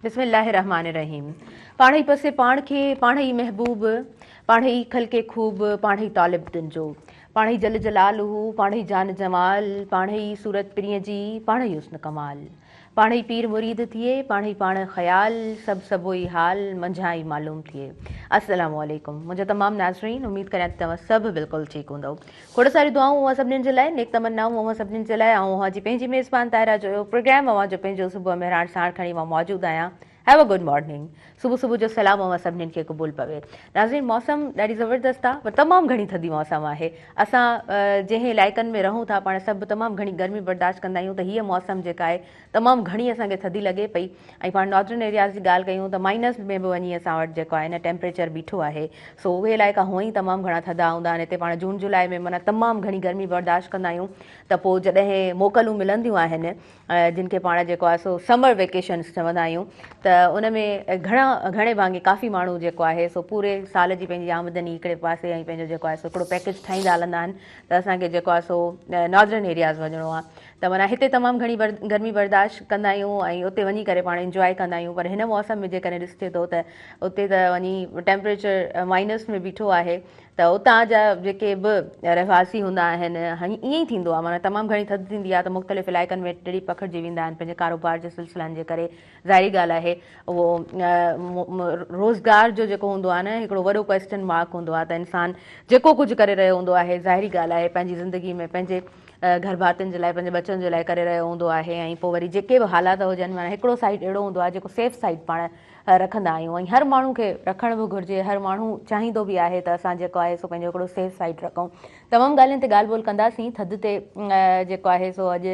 بسم الله الرحمٰن الرحيم پاڻ ئي پسي پاڻ کي پاڻ ئي محبوب پاڻ ئي خلقي خوب پاڻ ئي طالب تنهنجو پاڻ ئي جل جلاله پاڻ ئي جان جمال پاڻ ئي صورت پرينء جي پاڻ ئي حسن ڪمال پاڻ ئي پير مريد ٿئي پاڻ ئي پاڻ خيال سڀ سڀوئي حال منجهان ئي معلوم ٿئي. السلام عليڪم منهنجا تمام ناظرين اميد ڪريان ٿي توهان سڀ بلڪل ٺيڪ هوندؤ. کوڙ ساريون دعائون اوهان سڀنين جي لاء نيڪ تمنائون اوهان سڀنين جي لاء آئون اوهان جي پنهنجي ميزبان طاهره جويو پروگرام اوهان جو پنهنجو صبح مهراڻ ساڻ کڻي مان موجود آهيان have a good morning صبح صبح جو سلام اوهان سڀنين کي قبول پوي. ناظرين موسم ڏاڍي زبردست آ پر تمام گهڻي ٿڌي موسم آهي اسان جنهن علائقن ۾ رهون ٿا پاڻ سڀ تمام گهڻي گرمي برداشت ڪندا آهيون ته هيء موسم جيڪا آهي تمام گهڻي اسان کي ٿڌي لڳي پئي ۽ پاڻ ناردرن ايرياز جي ڳالهه ڪيون ته مائنس ۾ به وڃي اسان وٽ جيڪو آهي نه ٽيمپريچر بيٺو آهي سو اهي علائقا هونئن ئي تمام گهڻا ٿڌا هوندا آهن هتي پاڻ جون جولاء ۾ معنيٰ تمام گهڻي گرمي برداشت ڪندا آهيون ته پوء جڏهن موڪلون ملنديون آهن جن کي پاڻ جيڪو آهي سو سمر ويڪيشنس چوندا آهيون ته ان ۾ گهڻا گهڻي ڀاڱي ڪافي ماڻهو جيڪو آهي سو پوري سال جي پنهنجي آمدني هڪڙي پاسي ۽ پنهنجو جيڪو آهي سو هڪڙو پيڪيج ٺاهيندا هلندا آهن ته اسان کي جيڪو آهي سو ناردرن ايرياز وڃڻو آهي ته معنيٰ هتي تمام گهڻي گرمي برداشت ڪندا آهيون ۽ اتي وڃي ڪري پاڻ انجواء ڪندا آهيون پر هن موسم ۾ جيڪڏهن ڏسجي ٿو ته اتي ته وڃي ٽيمپريچر مائنس ۾ بيٺو آهي ته اتان جا جيڪي به رهواسي هوندا آهن ائين ئي ٿيندو آهي معنيٰ تمام گهڻي ٿڌ ٿيندي آهي ته مختلف علائقن ۾ ٽڙي پکڙجي ويندا آهن پنهنجي ڪاروبار جي سلسلن جي ڪري ظاهري ڳالهه آهي اهو روزگار جو جيڪو هوندو آهي نه هڪڙو وڏو ڪويسچن مارڪ هوندو آهي ته انسان جيڪو ڪجهه ڪري رهيو هوندو آهي ظاهري ڳالهه آهي پنهنجي زندگي ۾ پنهنجي گهر ڀاتين جي لاء پنهنجي ٻچن جي لاء ڪري رهيو هوندو آهي ۽ پوء وري جيڪي به حالات هجن معنيٰ هڪڙو سائيڊ اهڙو هوندو آهي جيڪو سيف سائيڊ پاڻ رکندا آهيون ۽ هر ماڻهو کي رکڻ به گهرجي هر ماڻهو چاهيندو به آهي ته اسان جيڪو آهي سو پنهنجو هڪڙو سيف سائيڊ رکون تمام ڳالهين تي ڳالهه ٻولهه ڪنداسين ٿڌ تي جيڪو آهي سو اڄ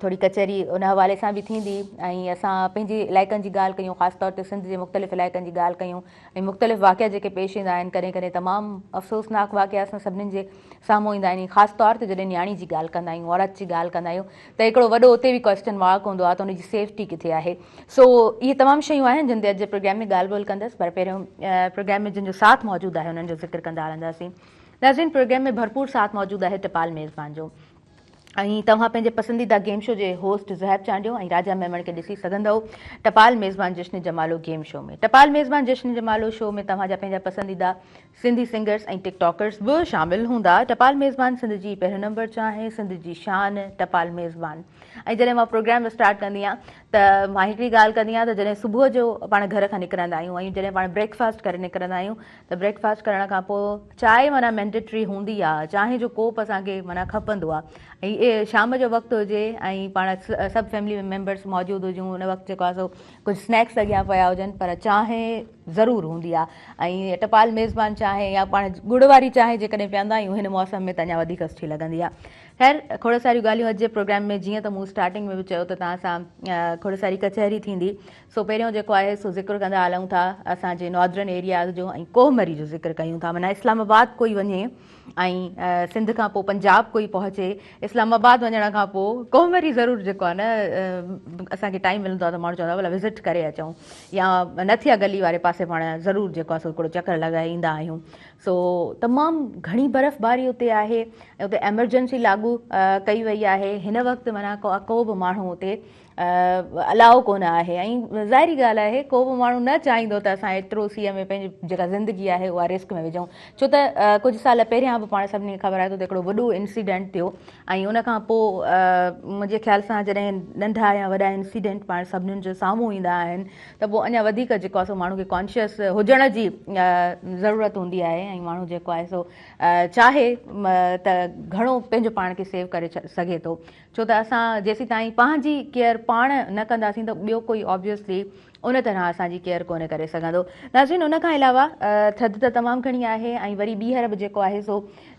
ٿوري ڪچهري ان حوالي سان به ٿيندي ۽ اسان پنهنجي علائقن جي ڳالهه ڪيون خاص طور تي سنڌ جي مختلف علائقن جي ڳالهه ڪيون ۽ مختلف واقعا جيڪي پيش ايندا آهن ڪڏهن ڪڏهن تمام افسوسناڪ واقعا اسان سڀني جي سامهون ايندا آهن خاص طور تي جڏهن نياڻي جي ڳالهه ڪندا آهيون عورت جي ڳالهه ڪندا آهيون ته هڪڙو وڏو اتي به ڪويسچن مارڪ هوندو آهي ته ان جي سيفٽي ڪٿي آهي سو اهي تمام شيون آهن جن تي اڄ جي پروگرام ۾ ڳالهه ٻولهه ڪندس پر پهريون پروگرام ۾ جن جو ساٿ موجود آهي انهن جو ذڪر ڪندا هلنداسين ناظرين پروگرام ۾ ڀرپور ساٿ موجود آهي ٽپال ميزبان جو ۽ توهان پنهنجي پسنديده گيم شو جي هوسٽ زهيب چانڊيو ۽ راجا ميمڻ کي ڏسي سگهندؤ ٽپال ميزبان جشن جمالو گيم شو ۾ ٽپال ميزبان جشن جمالو شو ۾ توهان جا پنهنجا پسنديده سنڌي سنگرز ۽ ٽڪ ٽاڪرز به شامل هوندا. ٽپال ميزبان سنڌ جي پهريون نمبر چانهه، سنڌ جي شان، ٽپال ميزبان. ۽ جڏهن مان پروگرام اسٽارٽ ڪندي آهيان ته مان هڪڙي ڳالهه ڪندي آهيان ته جڏهن صبح جو پاڻ گهر کان نڪرندا آهيون ۽ جڏهن پاڻ بريڪ فاسٽ ڪري نڪرندا آهيون ته بريڪ فاسٽ ڪرڻ کان پوء چانهه معنيٰ مينڊيٽري هوندي آهي چانهه جو ڪوپ اسان کي معنيٰ کپندو آهي ۽ شام جو وقت هجي ۽ پاڻ سڀ فيملي ميمبرس موجود هجون ان وقت جيڪو آهي سو ڪجهه اسنيڪس اڳيان پيا هجن پر چانهه ضرور هوندي آ ۽ ٽپال ميزبان چانهه يا پاڻ ڳڙ واري چانهه جيڪڏهن پيئندا آهيون هن موسم ۾ ته اڃا وڌيڪ سٺي لڳندي آ. خير کوڙ ساريون ڳالهيون اڄ جي پروگرام ۾ جيئن ته مون اسٽارٽنگ ۾ به چيو ته توهان سان کوڙ ساري ڪچهري ٿيندي سو پهريون جيڪو آهي سو ذڪر ڪندا هلون ٿا اسان جي ناردرن ايرياز جو ۽ ڪوهه مري جو ذڪر ڪيون ٿا معنيٰ اسلام آباد ڪوئي وڃي ۽ سنڌ کان پوء پنجاب ڪوئي پهچي اسلام آباد وڃڻ کان پوء ڪوهه مري ضرور جيڪو آهي نه اسان کي ٽائيم ملندو آهي ته ماڻهو چوندا آهن ڀلا وزٽ ڪري اچون يا نٿيا گلي واري پاسي پاڻ ضرور جيڪو آهي سو هڪڙو چڪر لڳائي ايندا آهيون سو تمام گهڻي برف باري اتي آهي ۽ اتي ايمرجنسي لاڳو ڪئي وئي آهي هن وقت معنيٰ ڪو به ماڻهو اتي الاء ڪونه آهي ۽ ظاهري ڳالهه آهي ڪو به ماڻهو نه چاهيندو ته اسان ايترو سيء ۾ پنهنجي جيڪا زندگي آهي اها رسڪ ۾ وجهون ڇو ته ڪجهه سال پهريان به پاڻ سڀني کي خبر آهي ته هڪڙو وڏو انسيڊنٽ ٿيو ۽ ان کان پوء منهنجي خيال سان جڏهن ننڍا يا وڏا انسيڊنٽ پاڻ سڀني جي سامهون ايندا آهن ته پوء اڃا وڌيڪ جيڪو آهي سو ماڻهو کي ڪانشيس هجڻ جي ضرورت هوندي آهي ۽ ماڻهو جيڪو آهي سو چاهي ته گهڻو پنهنجو پاڻ کي سيو ڪري سگهي ٿو ڇو ته اسان جيسيتائين پنهنجي ڪيئر پاڻ نه ڪنداسين ته ٻيو ڪوئي آبويسلي ان طرح اسان جي ڪيئر ڪونه ڪري سگهندو. ناظرين ان کان علاوه ٿڌ ته تمام گهڻي آهي ۽ وري ٻيهر به جيڪو آهي سو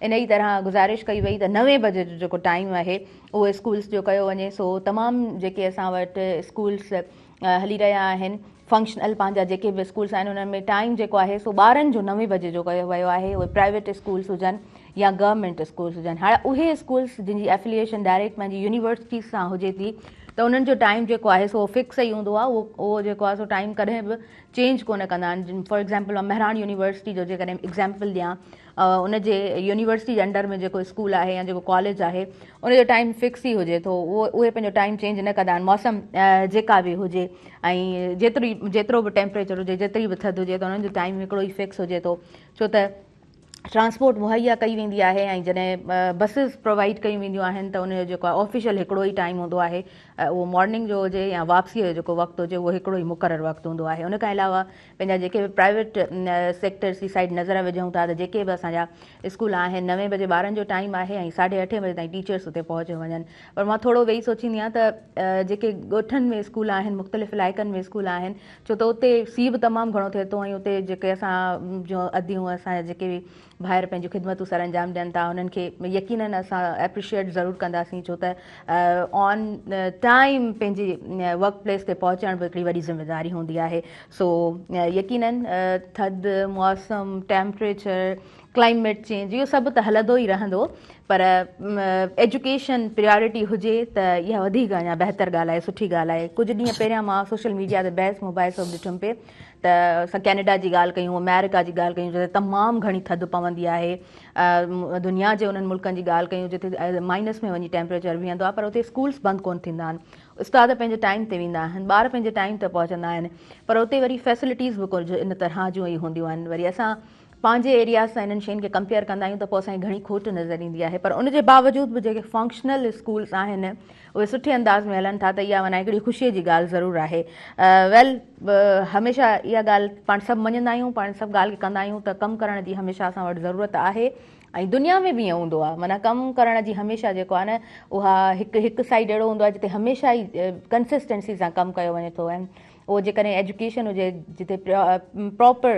ان ئي طرح گذارش ڪئي وئي ته نوين بجي جو جيڪو ٽائيم آهي اهو اسڪولس جو ڪيو وڃي سو تمام جيڪي اسان وٽ اسڪولس هلي رهيا آهن فنڪشنل پنهنجا جيڪي به اسڪولس آهن انهن ۾ ٽائيم جيڪو آهي سو ٻارن جو نوين بجي جو ڪيو ويو آهي اهي پرائيويٽ اسڪولس هجن يا گورنمينٽ اسڪولس هجن هاڻ اهي اسڪولس جن جي افليئيشن ڊائريڪٽ پنهنجي يونيورسٽيز سان هجي ٿي ته انهن جو ٽائيم جيڪو آهي سو فڪس ئي هوندو آهي، اهو جيڪو آهي سو ٽائيم ڪڏهن به چينج ڪونه ڪندا آهن. فار ايگزامپل مان مهراڻ يونيورسٽي جو جيڪڏهن ايگزامپل ڏيان، ان جي يونيورسٽي جي انڊر ۾ جيڪو اسڪول آهي يا جيڪو ڪاليج آهي ان جو ٽائيم فڪس ئي هجي ٿو، اهو اهي پنهنجو ٽائيم چينج نه ڪندا آهن، موسم جيڪا به هجي ۽ جيتري جيترو به ٽيمپريچر هجي، جيتري به ٿڌ هجي ته انهن جو ٽائيم هڪڙو ئي فڪس هجي ٿو، ڇو ته ٽرانسپورٽ مهيا ڪئي ويندي آهي ۽ جڏهن بسز پرووائيڊ ڪيون وينديون آهن ته ان جو جيڪو آهي آفيشل هڪڙو ئي ٽائيم هوندو آهي، اهو مارننگ جو هجي يا واپسيء جو جيڪو وقت هجي اهو هڪڙو ئي مقرر وقت هوندو آهي. ان کان علاوه پنهنجا جيڪي به پرائيويٽ سيڪٽرس جي سائيڊ نظر وجهون ٿا ته جيڪي به اسان جا اسڪول آهن نوين بجي ٻارن جو ٽائيم آهي ۽ ساڍي اٺين بجي تائين ٽيچرس اتي پهچيو وڃن. پر مان ٿورو ويهي سوچيندي آهيان ته جيڪي ڳوٺن ۾ اسڪول آهن، مختلف علائقن ۾ اسڪول آهن، ڇو ته اتي سيء به تمام گهڻو ٿئي ٿو ۽ اتي جيڪي اسان جون اديون، اسان جا جيڪي به ڀائر پنهنجون خدمتون سر انجام ڏين ٿا، انهن کي يقينن اسان ايپريشيئيٽ ضرور ڪنداسين، ڇو ته آن ٽائيم پنهنجي ورڪ پليس تي پهچڻ به هڪڙي وڏي ذميواري هوندي آهي. سو يقينن ٿڌ، موسم، ٽيمپريچر، ڪلائميٽ چينج اهو سڀ ته هلندو ئي رهندو پر ايجوڪيشن پريارٽي هجي ته اها وڌيڪ اڃا بهتر ڳالهه آهي، سٺي ڳالهه آهي. ڪجهه ڏينهن پهريان مان سوشل ميڊيا تي بحث مباحثو به ڏٺم پئي ته اسان ڪينيڊا جي ڳالهه ڪيون، آمريڪا جي ڳالهه ڪيون جتي تمام گهڻي ٿڌ پوندي آهي، دنيا جي انهن ملڪن جي ڳالهه ڪيون جتي مائنس ۾ وڃي ٽيمپريچر بيهندو آهي پر اتي اسڪولس بند ڪونه ٿيندا آهن، استاد پنهنجي ٽائيم تي ويندا آهن، ٻار پنهنجي ٽائيم تي پهچندا آهن پر اتي وري فيسلٽيز به ڪجهه ان طرح جون ئي هونديون آهن. وري اسان پنهنجي ايريا سان انهن شين کي ڪمپيئر ڪندا آهيون ته پوء اسان کي گهڻي کوٽ نظر ايندي آهي پر ان جي باوجود به جيڪي فنڪشنل اسڪولس آهن اهي سٺي انداز ۾ هلن ٿا ته اها معنيٰ هڪڙي خوشي جي ڳالهه ضرور آهي. ويل هميشه اها ڳالهه پاڻ سڀ مڃندا آهيون، پاڻ سڀ ڳالهه کي ڪندا آهيون ته ڪم ڪرڻ جي هميشه اسان وٽ ضرورت آهي ۽ دنيا ۾ به ائين هوندو آهي، معنيٰ ڪم ڪرڻ جي هميشه جيڪو آهي نه اها هڪ هڪ سائيڊ اهڙو هوندو آهي جتي هميشه ئي ڪنسسٽنسي سان ڪم ڪيو وڃي ٿو ۽ اهو جيڪڏهن ايجوڪيشن هجي جتي پراپر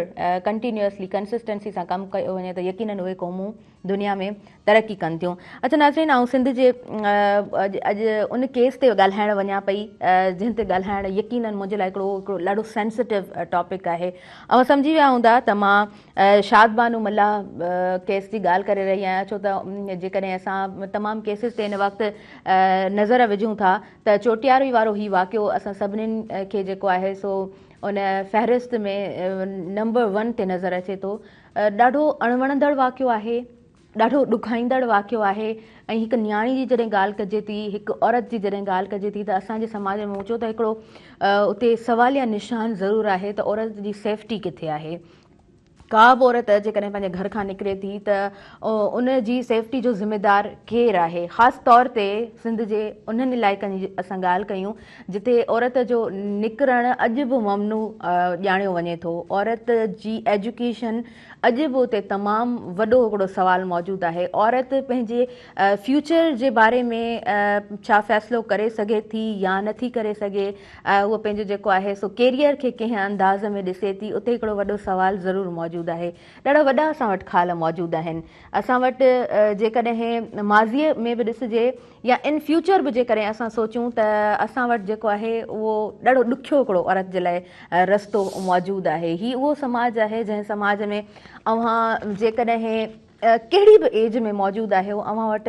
ڪنٽينيوسلي ڪنسسٽنسي سان ڪم ڪيو وڃي ته يقينن اهي قومون دنيا ۾ ترقي ڪن ٿيون. اڇا ناظرين آئون سنڌ جي اڄ ان ڪيس تي ڳالهائڻ وڃان پئي جنهن تي ڳالهائڻ يقينن منهنجي لاء هڪڙو هڪڙو ڏاڍو سينسيٽو ٽاپڪ آهي. اوهان سمجهي ويا هوندا ته مان شاد بانو ملاح ڪيس جي ڳالهه ڪري رهي آهيان، ڇو ته جيڪڏهن اسان تمام ڪيسز تي هن وقت نظر وجهون ٿا ته چوٽياري وارو هي واقعو اسان سڀنين کي جيڪو آهي سو ان فهرست ۾ نمبر ون تي نظر اچي ٿو. ڏاڍو اڻوڻندڙ واقعو آهي، ڏاڍو ڏکائيندڙ واقعو آهي ۽ هڪ نياڻي جي جڏهن ڳالهه ڪجي ٿي، هڪ عورت جي جڏهن ڳالهه ڪجي ٿي ته اسان جي سماج ۾ مون چيو ته هڪڙو اتي سواليا نشان ضرور آهي ته عورت جي سيفٽي ڪٿي آهي. ڪا به عورت جيڪڏهن پنهنجي گهر کان نڪري ٿي ته ان جي سيفٽي جو ذميدار ڪير آهي؟ خاص طور تي سنڌ جي انهن علائقن جي اسان ڳالهه ڪيون جتي عورت جو نڪرڻ اڄ به ممنوع ڄاڻيو وڃي ٿو. عورت جي ايجوڪيشن اڄ به اتي تمام وڏو هڪڙو سوال موجود آهي. عورت پنهنجي فيوچر جي باري ۾ ڇا فيصلو ڪري سگهي ٿي يا نٿي ڪري سگهي؟ هوء پنهنجو جيڪو آهي سو ڪيريئر کي ڪنهن انداز ۾ ڏسي ٿي، اتي هڪڙو وڏو سوال ضرور موجود آهي. ڏاڍا وڏا اسان وٽ خال موجود آهن. اسان وٽ جيڪڏهن ماضيء ۾ به ڏسجي يا ان فيوچر به جيڪڏهن اسان سوچون ته اسان وٽ جيڪو آهي اهو ڏاڍو ڏکيو هڪڙو عورت جي لاء رستو موجود آهي. هي اهو سماج آهي جنهن سماج ۾ اوهان جيڪڏهن ڪهڙي به ايج ۾ موجود آهيو اوهان وٽ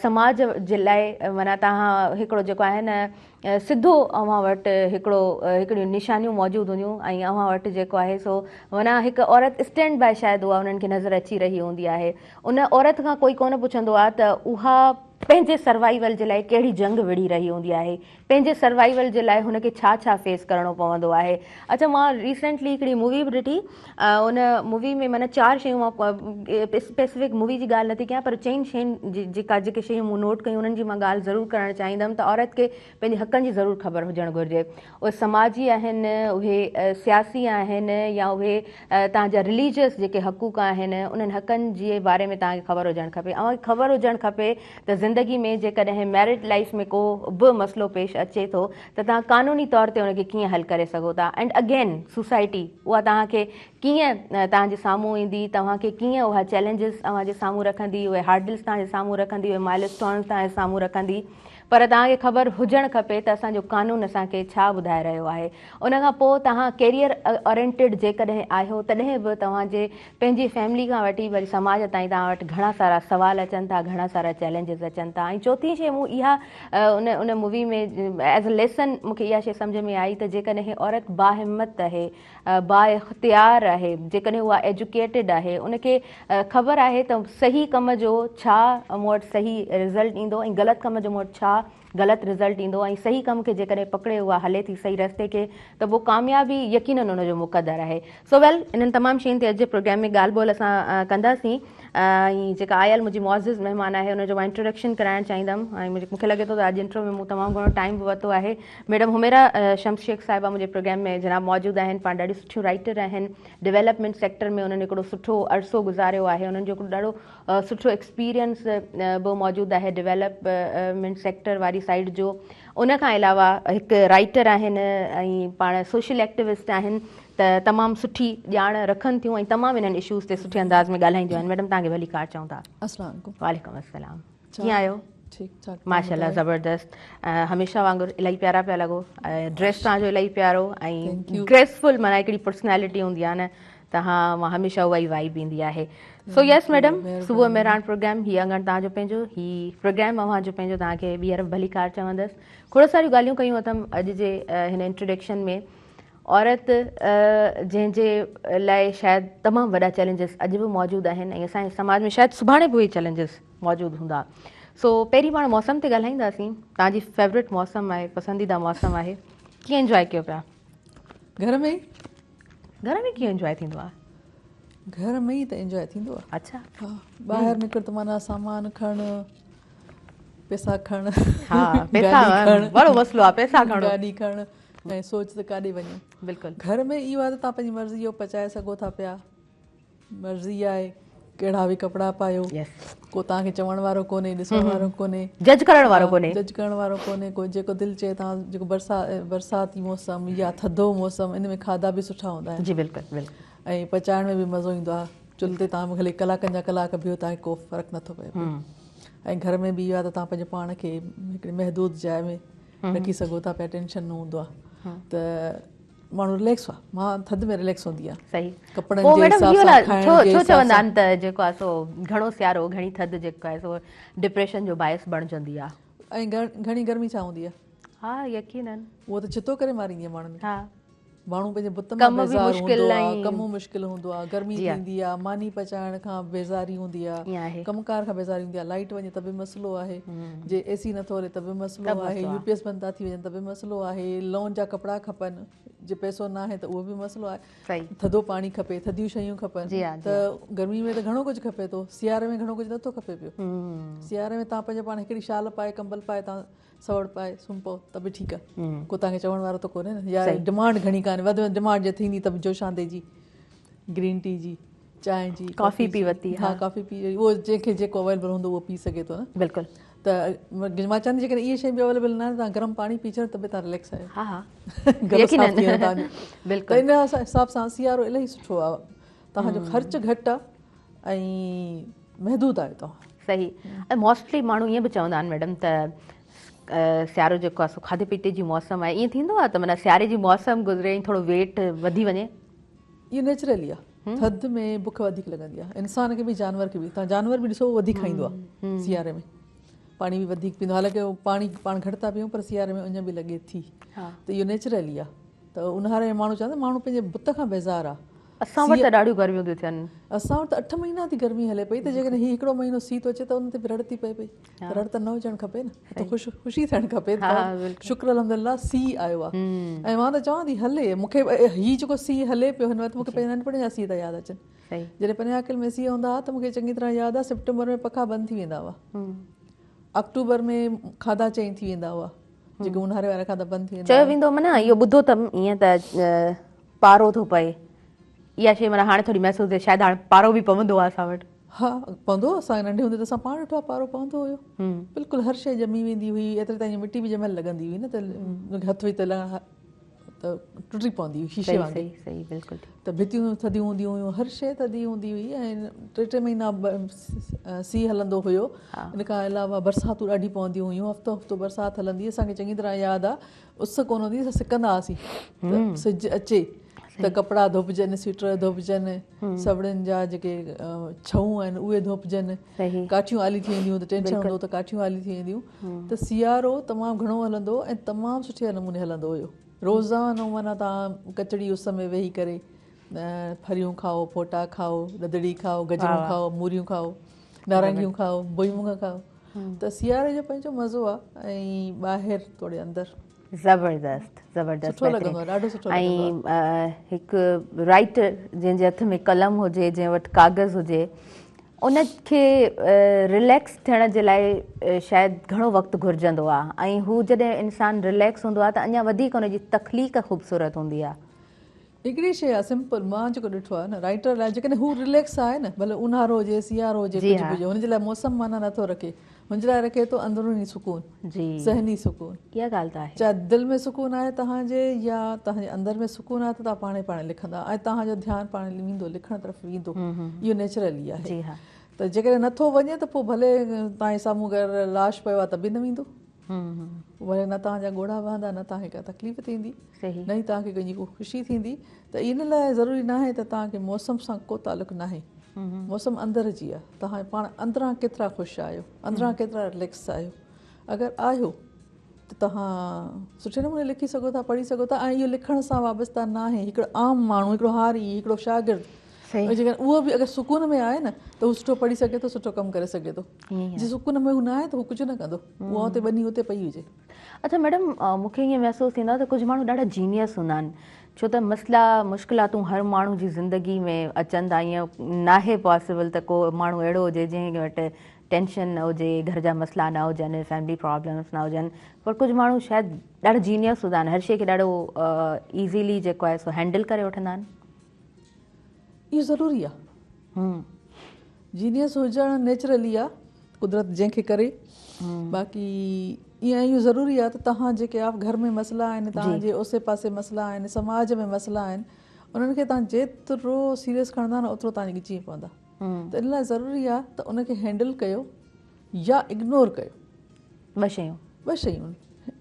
سماج جي لاء معنيٰ توهان هڪڙو جيڪو آهي نه سڌو اوهان وٽ هڪڙو هڪڙيون نشانيون موجود هونديون ۽ اوهان وٽ جيڪو آهي سو معنيٰ هڪ عورت اسٽينڊ باء شايد اها انهن کي نظر اچي رهي هوندي آهي ان عورت کان ڪوئي ڪونه پڇندو آهي ته اها پنهنجي سروائيول جي لاء ڪهڙي جنگ وڙهي رهي هوندي آهي پنهنجي سروائيول جي لاء هن کي ڇا ڇا فيس ڪرڻو پوندو آهي. اڇا مان ريسينٽلي هڪڙي مووي به ڏٺي ان مووي ۾ معنيٰ چار شيون مان اسپيسفڪ مووي جي ڳالهه نٿي ڪيان پر چئن شين جي جيڪا جيڪي شيون مون نوٽ ڪيون انهن جي مان ڳالهه ضرور ڪرڻ چاهيندم ته عورت کي پنهنجي حقن جي ضرور خبر هجڻ گهرجي اهي سماجي آهن اهي سياسي آهن يا اهي توهان جا رليجيس جيڪي حقوق آهن انهن حقن جي باري ۾ توهان کي خبر هجڻ کپي. اوهان کي خبر هجڻ کپي ته زندگي ۾ جيڪڏهن ميرڊ لائيف ۾ ڪو به مسئلو پيش اچي ٿو ته توهان قانوني طور تي ان کي ڪيئن حل ڪري سگهو ٿا اينڊ اگين سوسائٽي اها توهان کي ڪيئن توهان جي سامهون ايندي توهان کي ڪيئن اها چئلينجز اوهان جي سامهون رکندي اهي هارڊلز توهان جي سامهون رکندي اهي مائل اسٽونز توهان جي سامهون رکندي. پر توهان کي خبر هجڻ کپي ته اسان جو قانون اسان کي ڇا ٻڌائي رهيو آهي. ان کان پوء توهان ڪيريئر اورينٽيڊ جيڪڏهن آهيو تڏهن به توهان جي پنهنجي فيملي کان وٺي وري سماج تائين توهان وٽ گهڻا سارا سوال اچن ٿا گهڻا سارا چئلينجز اچن ٿا ۽ چوٿين شيء مون اها ان ان مووي ۾ ايز ا ليسن مون کي اها شيء سمجهه ۾ آئي ته جيڪڏهن عورت باهمت آهي با اختيار آهي جيڪڏهن اها ايجوڪيٽيڊ آهي ان کي خبر آهي ته صحيح ڪم جو ڇا مون وٽ صحيح رزلٽ ايندو ۽ غلط ڪم جو مون وٽ ڇا غلط رزلٽ ايندو ۽ صحيح ڪم کي جيڪڏهن پڪڙي اها هلي ٿي صحيح رستي کي ته پوء ڪاميابي يقينن ان جو مقدر آهي سو ويل انهن تمام شين تي اڄ جي پروگرام ۾ ڳالهه ٻولهه اسان ڪنداسين ۽ جيڪا آيل منهنجي معزز مهمان آهي ان جو مان انٽروڊڪشن ڪرائڻ چاهيندم ۽ مون کي لڳي ٿو ته اڄ انٽرو ۾ مون تمام گهڻو ٽائيم به ورتو آهي ميڊم حميرا شمس شيخ صاحبه منهنجي پروگرام ۾ جناب موجود آهن پاڻ ڏاڍيون سٺيون رائيٽر آهن ڊيولپمينٽ سيڪٽر ۾ انهن هڪڙو سٺو عرصو گذاريو آهي انهن جو هڪڙو ڏاڍو سٺو ايڪسپيرينس به موجود آهي ڊيولپمينٽ سيڪٽر واري سائيڊ جو ان کان علاوه هڪ رائيٽر آهن ۽ پاڻ سوشل ايڪٽيوسٽ آهن ته تمام سٺي ڄاڻ رکن ٿيون ۽ تمام انهن اشوز تي سٺي انداز ۾ ڳالهائينديون آهن ميڊم توهان کي ڀليڪار چئون ٿا. السلام عليڪم. وعليڪم السلام ڪيئن آهيو؟ ٺيڪ ٺاڪ. ماشاء الله زبردست هميشه وانگر الاهي پيارا پيا لڳو ڊريس توهان جو الاهي پيارو ۽ گريسفل معنيٰ هڪڙي پرسنالٽي هوندي آهي نه ته ها مان هميشه اها ئي وائيب ايندي آهي سو يس ميڊم صبح مهراڻ پروگرام هي اڱڻ توهان جو پنهنجو هي پروگرام اوهان جو پنهنجو توهان کي ٻيهر ڀليڪار چوندس کوڙ ساريون ڳالهيون ڪيون اٿم اڄ جي هن انٽروڊڪشن ۾ عورت جنهن جي لاء شايد تمام وڏا چئلينجز اڄ به موجود آهن ۽ اسان جي سماج ۾ شايد سڀاڻي به اهي چئلينجز موجود هوندا سو پهرين پاڻ موسم تي ڳالهائينداسين توهان جي فيورٽ موسم آهي پسنديده موسم آهي ڪيئن انجواء ڪيو پيا گهر ۾ گهر ۾ ڪيئن انجواء ٿيندو آ؟ گهر ۾ ئي ته انجواء ٿيندو آ. اڇا. ها ٻاهر نڪر ته معنيٰ سامان کڻ پيسا کڻ. ها پيسا وڏو مسئلو آ پيسا کڻو. گاڏي کڻ ۽ سوچ ته ڪاڏي وڃون. بلڪل. گهر ۾ اهو آ ته توهان پنهنجي مرضي جو پچائي سگهو ٿا پيا. مرضي آهي ڪهڙا به ڪپڙا پايو ڪو توهان کي چوڻ وارو ڪونهي ڏسڻ وارو ڪونهي جج ڪرڻ وارو ڪونهي جج ڪرڻ وارو ڪونهي ڪو جيڪو دل چئي توهان جيڪو برسات برساتي موسم يا ٿڌو موسم ان ۾ کاڌا به سٺا هوندا آهن جي بلڪل بلڪل ۽ پچائڻ ۾ به مزو ايندو آهي چلهه تي توهان ڀلي ڪلاڪن جا ڪلاڪ بيهو توهان کي ڪو فرق نٿو پئي پيو ۽ گهر ۾ به اهو آهي ته توهان پنهنجو پاڻ کي هڪڙي محدود جاء ۾ رکي سگهو ٿا پيا ٽينشن نه هوندو آهي ته ماڻهو رليڪس آ مان ٿڌ ۾ رليڪس هوندي آ صحيح ڪپڙن جي حساب سان کائڻ جي حساب سان ڇو چوندا آهن ته جيڪو آ سو گهڻو سيارو گهڻي ٿڌ جيڪو آهي سو ڊپريشن جو باعث بڻجندي آ ۽ گهڻي گرمي ڇا هوندي آ ها يقينن اهو ته ڇتو ڪري ماريندي آ ماڻهن کي ها ماڻهو پنهنجي بت مان بيزار هوندو آ ڪم مشڪل هوندو آ گرمي ٿيندي آ ماني پچائڻ کان بيزاري هوندي آ ڪم ڪار کان بيزاري هوندي آ لائيٽ وڃي ته به مسئلو آهي جي اي سي نٿو هلي ته به مسئلو آهي يو پي ايس بند ٿا ٿي وڃن ته به مسئلو آهي لون جا ڪپڙا کپن جي پئسو ناهي ته اهو به مسئلو آهي ٿڌو پاڻي کپي ٿڌيون شيون کپن ته گرمي ۾ ته گهڻو ڪجهه کپي ٿو سياري ۾ گهڻو ڪجهه نٿو کپي پيو سياري ۾ توهان پنهنجو پاڻ هڪڙي شال پائي ڪمبل پائي توهان سوڙ پائي سمهي پئو ته به ٺيڪ آهي ڪو توهان کي چوڻ وارو ته ڪونهي نه يا ڊمانڊ گهڻي ڪانهي وڌ ۾ وڌ ڊمانڊ جي ٿيندي ته به جوشاندي جي گرين ٽي جي چانهه جي ڪافي پي ورتي ها ڪافي پي اهو جنهن کي جيڪو اويليبل هوندو اهو پي سگهي ٿو نه بلڪل ته مان چوان ٿي جيڪڏهن اهي شيون به اويليبل نه آهن توهان گرم پاڻي پي ڇڏو ته به توهان رليڪس آهيو ها ها يقينن بلڪل ته ان حساب سان سيارو الاهي سٺو آهي توهان جو خرچ گهٽ آهي ۽ محدود آهيو توهان صحيح ۽ موسٽلي ماڻهو ائين به چوندا آهن ميڊم ته سيارو جيڪو آهي سو کاڌي پيتي جي موسم آهي ائين ٿيندو آهي ته معنيٰ سياري جي موسم گذري ۽ ٿورو ويٽ وڌي وڃي اهو نيچرلي آهي ٿڌ ۾ بک وڌيڪ لڳندي آهي انسان کي به جانور کي به توهان جانور به ڏسو وڌيڪ کائيندو آهي سياري ۾ پاڻي به وڌيڪ پيئندو حالانڪه پاڻي پاڻ گهٽ ٿا پيئون پر سياري ۾ اڃ به لڳي ٿي ته اهو نيچرلي آهي ته اونهاري ۾ ماڻهو چوندا ماڻهو پنهنجي بت کان بيزار آهي اسان وٽ ته ڏاڍيون گرميون ٿيون ٿين. اسان وٽ ته 8 مهينا ٿي گرمي هلي پئي ته جيڪڏهن هي هڪڙو مهينو سيءُ ٿو اچي ته ان تي به رڙ ٿي پئي پئي ته رڙ ته نه هجڻ کپي نه ته خوش خوشي ٿيڻ کپي ته شڪر الحمدلله سيءُ آيو آهي ۽ مان ته چوان ٿي هلي مون کي هي جيڪو سيءُ هلي پيو هن وقت مون کي پنهنجي ننڍپڻ جا سيءُ ٿا ياد اچن جڏهن پني عاقل ۾ سيءُ هوندا هئا ته مون کي چڱي طرح ياد آهي سيپٽمبر ۾ پکا بند ٿي ويندا هئا آڪٽوبر ۾ کاڌا چينج ٿي ويندا هئا جيڪي اونهاري وارا کاڌا بند ٿي ويندا چيو ويندو معنيٰ اهو ٻڌو اٿم ائين ته پارو ٿو پئي اها شيء معنيٰ هاڻي ٿوري محسوس ٿئي شايد هاڻي پارو به پوندو آهي اسان وٽ. ها پوندو هو اسان ننڍي هوندي ته اسان پاڻ ڏٺو آهي پارو پوندو هيو بلڪل هر شيء ڄمي ويندي هئي ايتري تائين مٽي به ڄميل لڳندي هئي نه ته هٿ وجهه ته ته ٽٽي پوندي هئي شيشي وانگي. صحيح صحيح بلڪل ٺيڪ. ته ڀتيون ٿڌيون هونديون هيون هر شيء ٿڌي هوندي هئي ۽ ٽي ٽي مهينا سيءُ هلندو هيو ان کان علاوه برساتون ڏاڍي پونديون هيون هفتو هفتو برسات هلندي اسان کي چڱي طرح ياد آ اس ڪونه هوندي اسان سڪندا هئاسين ته سج اچي ته ڪپڙا ڌوپجن سوئيٽر ڌوپجن سوڙين جا جيڪي ڇئون آهن اهي ڌوپجن ڪاٺيون آلي ٿي وينديون ته ٽينشن هوندو ته ڪاٺيون آلي ٿي وينديون ته سيارو تمام گهڻو هلندو ۽ تمام سٺي نموني هلندو هيو روزانو معنيٰ توهان ڪچڙي اس ۾ ويهي ڪري ڦريون کائو ڦوٽا کائو ڏڌڙي کائو گجرون کائو موريون کائو نارنگيون کائو بوئي مڱ کائو ته سياري جو پنهنجو مزو آ ۽ ٻاهر توڙي اندر. زبردست زبردست سٺو لڳندو آ ڏاڍو سٺو لڳندو آ ۽ هڪ رائيٽر جنهن جي هٿ ۾ قلم هجي جنهن وٽ ڪاغذ هجي ان کي رليڪس ٿيڻ جي لاء شايد گهڻو وقت گهرجندو آ ۽ هو جڏهن انسان رليڪس هوندو آ ته اڃا وڌيڪ ان جي تخليق خوبصورت هوندي آ. هڪڙي شيء آ سمپل مان جيڪو ڏٺو آ نه رائيٽر لاء جيڪڏهن هو رليڪس آهي نه ڀلي اونهارو هجي سيارو هجي ڪجهه به هجي هن جي لاء موسم معنيٰ نٿو رکي هن جي لاء رکي ٿو اندروني سڪون ذهني سڪون اها ڳالهه ته آهي چاهي دل ۾ سڪون آهي توهان جي يا توهان جي اندر ۾ سڪون آهي ته توهان پاڻ ئي پاڻ لکندا ۽ توهان جو ڌيان پاڻ ويندو لکڻ طرف ويندو اهو نيچرلي آهي ته جيڪڏهن نٿو وڃي ته پوء ڀلي توهان جي سامهون اگر لاش پيو آهي ته به نه ويندو وري نه توهان جا ڳوڙها وهندا نه توهان کي ڪا تڪليف ٿيندي نه ئي توهان کي ڪنهن جي ڪو خوشي ٿيندي ته ان لاء ضروري ناهي ته توهان کي موسم سان ڪو تعلق ناهي موسم اندر جي آهي توهان پاڻ اندران ڪيترا خوش آهيو اندران ڪيترا رليڪس آهيو اگر آهيو ته توهان سٺي نموني لکي سگهو ٿا پڙهي سگهو ٿا ۽ اهو لکڻ سان وابسته ناهي هڪڙو عام ماڻهو هڪڙو هاري هڪڙو شاگرد جيڪڏهن اهو به اگر سڪون ۾ آهي نه ته هو سٺو پڙهي سگهي ٿو سٺو ڪم ڪري سگهي ٿو جي سڪون ۾ هو نه آهي ته هو ڪجهه نه ڪندو اها اتي ٻني اتي پئي هجي. اڇا ميڊم مون کي ائين محسوس ٿيندو آهي ته ڪجهه ماڻهو ڏاڍا جينيس هوندا آهن ڇو ته مسئلا مشڪلاتون هر ماڻهو جي زندگي ۾ اچن ٿا ائين ناهي پاسيبل ته ڪو ماڻهو اهڙو هجي جنهن وٽ ٽينشن نه هجي گهر جا مسئلا نه هجن فيملي پرابلمس نه هجن پر ڪجهه ماڻهو شايد ڏاڍا جينيس هوندا آهن هر شي کي ڏاڍو ايزيلي جيڪو آهي سو هينڊل ڪري وٺندا آهن. اهو ضروري آ. جينيس هجڻ نيچرلي آ قدرت جنهن کي ڪري باقي ائين اهو ضروري آ ته توهان جيڪي آ گهر ۾ مسئلا آهن توهان جي اوسي پاسي مسئلا آهن سماج ۾ مسئلا آهن انهن کي توهان جيترو سيريس کڻندا نه اوترو توهان جي ڳچي ۾ پوندا ته ان لاء ضروري آ ته ان کي هينڊل ڪيو يا اگنور ڪيو. ٻه شيون. ٻه شيون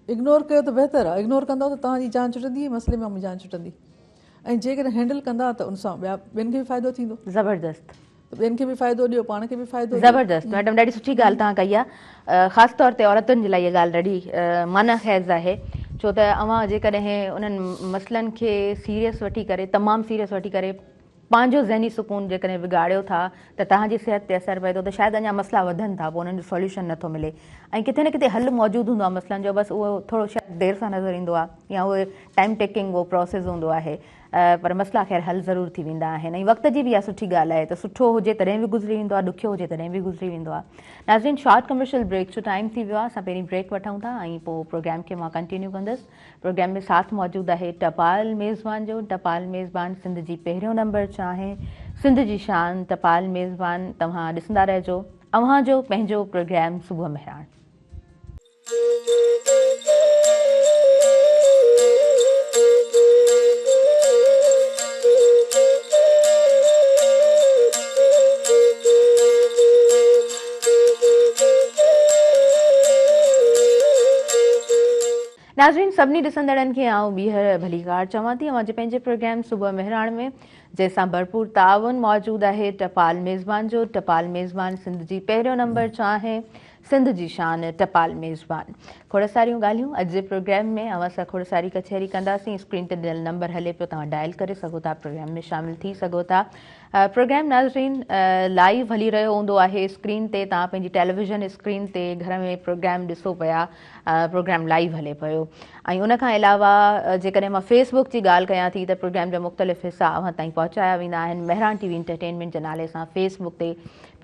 اگنور ڪيو ته بهتر آ اگنور ڪندؤ ته توهان جي جان ڇٽندي مسئلي مان به جان ڇٽندي. ۽ جيڪڏهن هينڊل ڪندا ته ان سان ٻيا ٻين کي به فائدو ٿيندو. زبردست. ته ٻين کي به فائدو ڏيو پاڻ کي به فائدو ڏيو. زبردست ميڊم ڏاڍي سٺي ڳالهه توهان ڪئي آهي خاص طور تي عورتن جي لاء اها ڳالهه ڏاڍي معنيٰ خيز آهي ڇو ته اوهان جيڪڏهن انهن مسئلن کي سيريس وٺي ڪري تمام سيريس وٺي ڪري پنهنجو ذهني سڪون جيڪڏهن بگاڙيو ٿا ته توهان جي صحت تي اثر پئي ٿو ته شايد اڃا مسئلا وڌن ٿا پوء انهن جو سوليوشن نٿو ملي ۽ ڪٿي نه ڪٿي حل موجود هوندو آهي مسئلن جو بس اهو ٿورو شايد دير سان نظر ايندو آهي يا اهو ٽائيم ٽيڪنگ اهو پروسيس هوندو آهي پر مسئلا خير حل ضرور ٿي ويندا آهن ۽ وقت جي به اها سٺي ڳالهه آهي ته سٺو هجي تڏهن به گذري ويندو آهي ڏکيو هجي تڏهن به گذري ويندو آهي ناظرين شارٽ ڪمرشل بريڪ جو ٽائيم ٿي ويو آهي اسان پهرين بريڪ وٺون ٿا ۽ پوء پروگرام کي مان ڪنٽينيو ڪندس پروگرام ۾ ساٿ موجود آهي ٽپال ميزبان جو ٽپال ميزبان سنڌ جي پهريون نمبر چانهه سنڌ جي شان ٽپال ميزبان توهان ڏسندا رهجو اوهان جو پنهنجو پروگرام صبح مهراڻ. ناظرين سڀني ڏسندڙن کي آئون ٻيهر ڀليڪار چوان ٿي اوهان جي پنهنجي پروگرام صبح مهراڻ ۾ جنهن سان ڀرپور تعاون موجود آهي ٽپال ميزبان جو ٽپال ميزبان سنڌ جي پهريون نمبر چانهه سنڌ جي شان ٽپال ميزبان. کوڙ ساريون ڳالهيون اڄ جي پروگرام ۾ اوهان سان کوڙ ساري ڪچهري ڪنداسين اسڪرين تي ڏنل نمبر هلي پيو توهان ڊائل ڪري سگهو ٿا پروگرام ۾ شامل ٿي سگهو ٿا پروگرام ناظرين لائيو هلي رهيو هوندو آهي اسڪرين تي توهان پنهنجي ٽيليويزن اسڪرين تي گهر ۾ پروگرام ڏسو پيا پروگرام لائيو هلي پيو ۽ ان کان علاوه جيڪڏهن مان فيس بڪ جي ڳالهه ڪيان ٿي ته پروگرام جا مختلف حصا اوهان تائين پهچايا ويندا آهن مهراڻ ٽي وي انٽرٽينمينٽ جي نالي سان فيس بڪ تي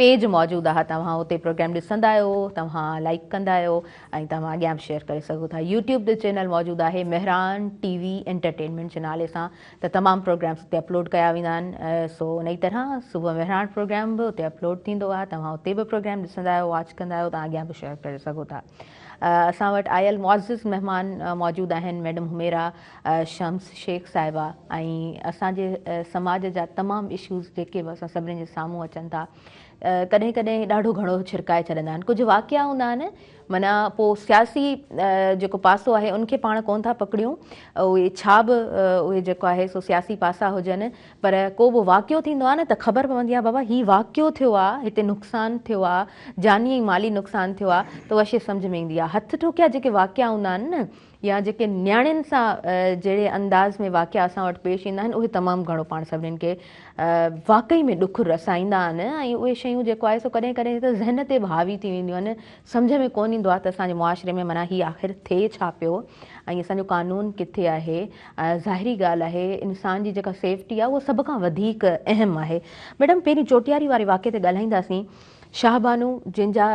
پيج موجود آهي توهان اتي پروگرام ڏسندا آهيو توهان لائيڪ ڪندا آهيو ۽ توهان اڳيان به شيئر ڪري سگهو ٿا يوٽيوب تي چينل موجود آهي مهراڻ ٽي وي انٽرٽينمينٽ جي نالي سان ته تمام پروگرامس اتي اپلوڊ ڪيا ويندا آهن سو ان ئي طرح صبح مهراڻ پروگرام به اتي اپلوڊ ٿيندو آهي توهان اتي به پروگرام ڏسندا آهيو واچ ڪندا آهيو توهان اڳيان به شيئر ڪري سگهو ٿا. اسان وٽ آيل معزز مهمان موجود آهن ميڊم حميره شمس شيخ صاحبه ۽ اسان جي سماج جا تمام اشوز جيڪي به اسان سڀني جي سامهون اچن ٿا ڪڏهن ڪڏهن ڏاڍو گهڻو ڇرڪائي ڇڏندا آهن ڪجهه واقعا هوندا آهن معنيٰ پوء سياسي جيڪو پاسو آهي ان کي پاڻ ڪونه ٿا پڪڙيون اهي ڇا به اهي جيڪو آهي سو سياسي پاسا هجن پر ڪو به واقعو ٿيندو آهي نه ته خبر پوندي آهي بابا هي واقعو ٿيو آهي هتي نقصان ٿيو آهي جاني ۽ مالي نقصان ٿيو آهي ته اها شي سمجهه ۾ ايندي آهي هٿ ٺوڪيا جيڪي واقعا هوندا آهن نه يا جيڪي نياڻين سان جهڙي انداز ۾ واقعا اسان وٽ پيش ايندا آهن اهي تمام گهڻو پاڻ سڀنين کي واقعي ۾ ڏک رسائيندا آهن ۽ اهي شيون جيڪو آهي سو ڪڏهن ڪڏهن ته ذهن تي به حاوي ٿي وينديون آهن سمجهه ۾ ڪونه ايندو آهي ته اسان جي معاشري ۾ معنيٰ هي آخر ٿئي ڇا پيو ۽ اسان جو قانون ڪٿي آهي ظاهري ڳالهه آهي انسان جي جيڪا سيفٽي آهي اها سڀ کان وڌيڪ اهم آهي ميڊم پهرين چوٽياري واري واقعي تي ڳالهائينداسين شاهه بانو جنهن جا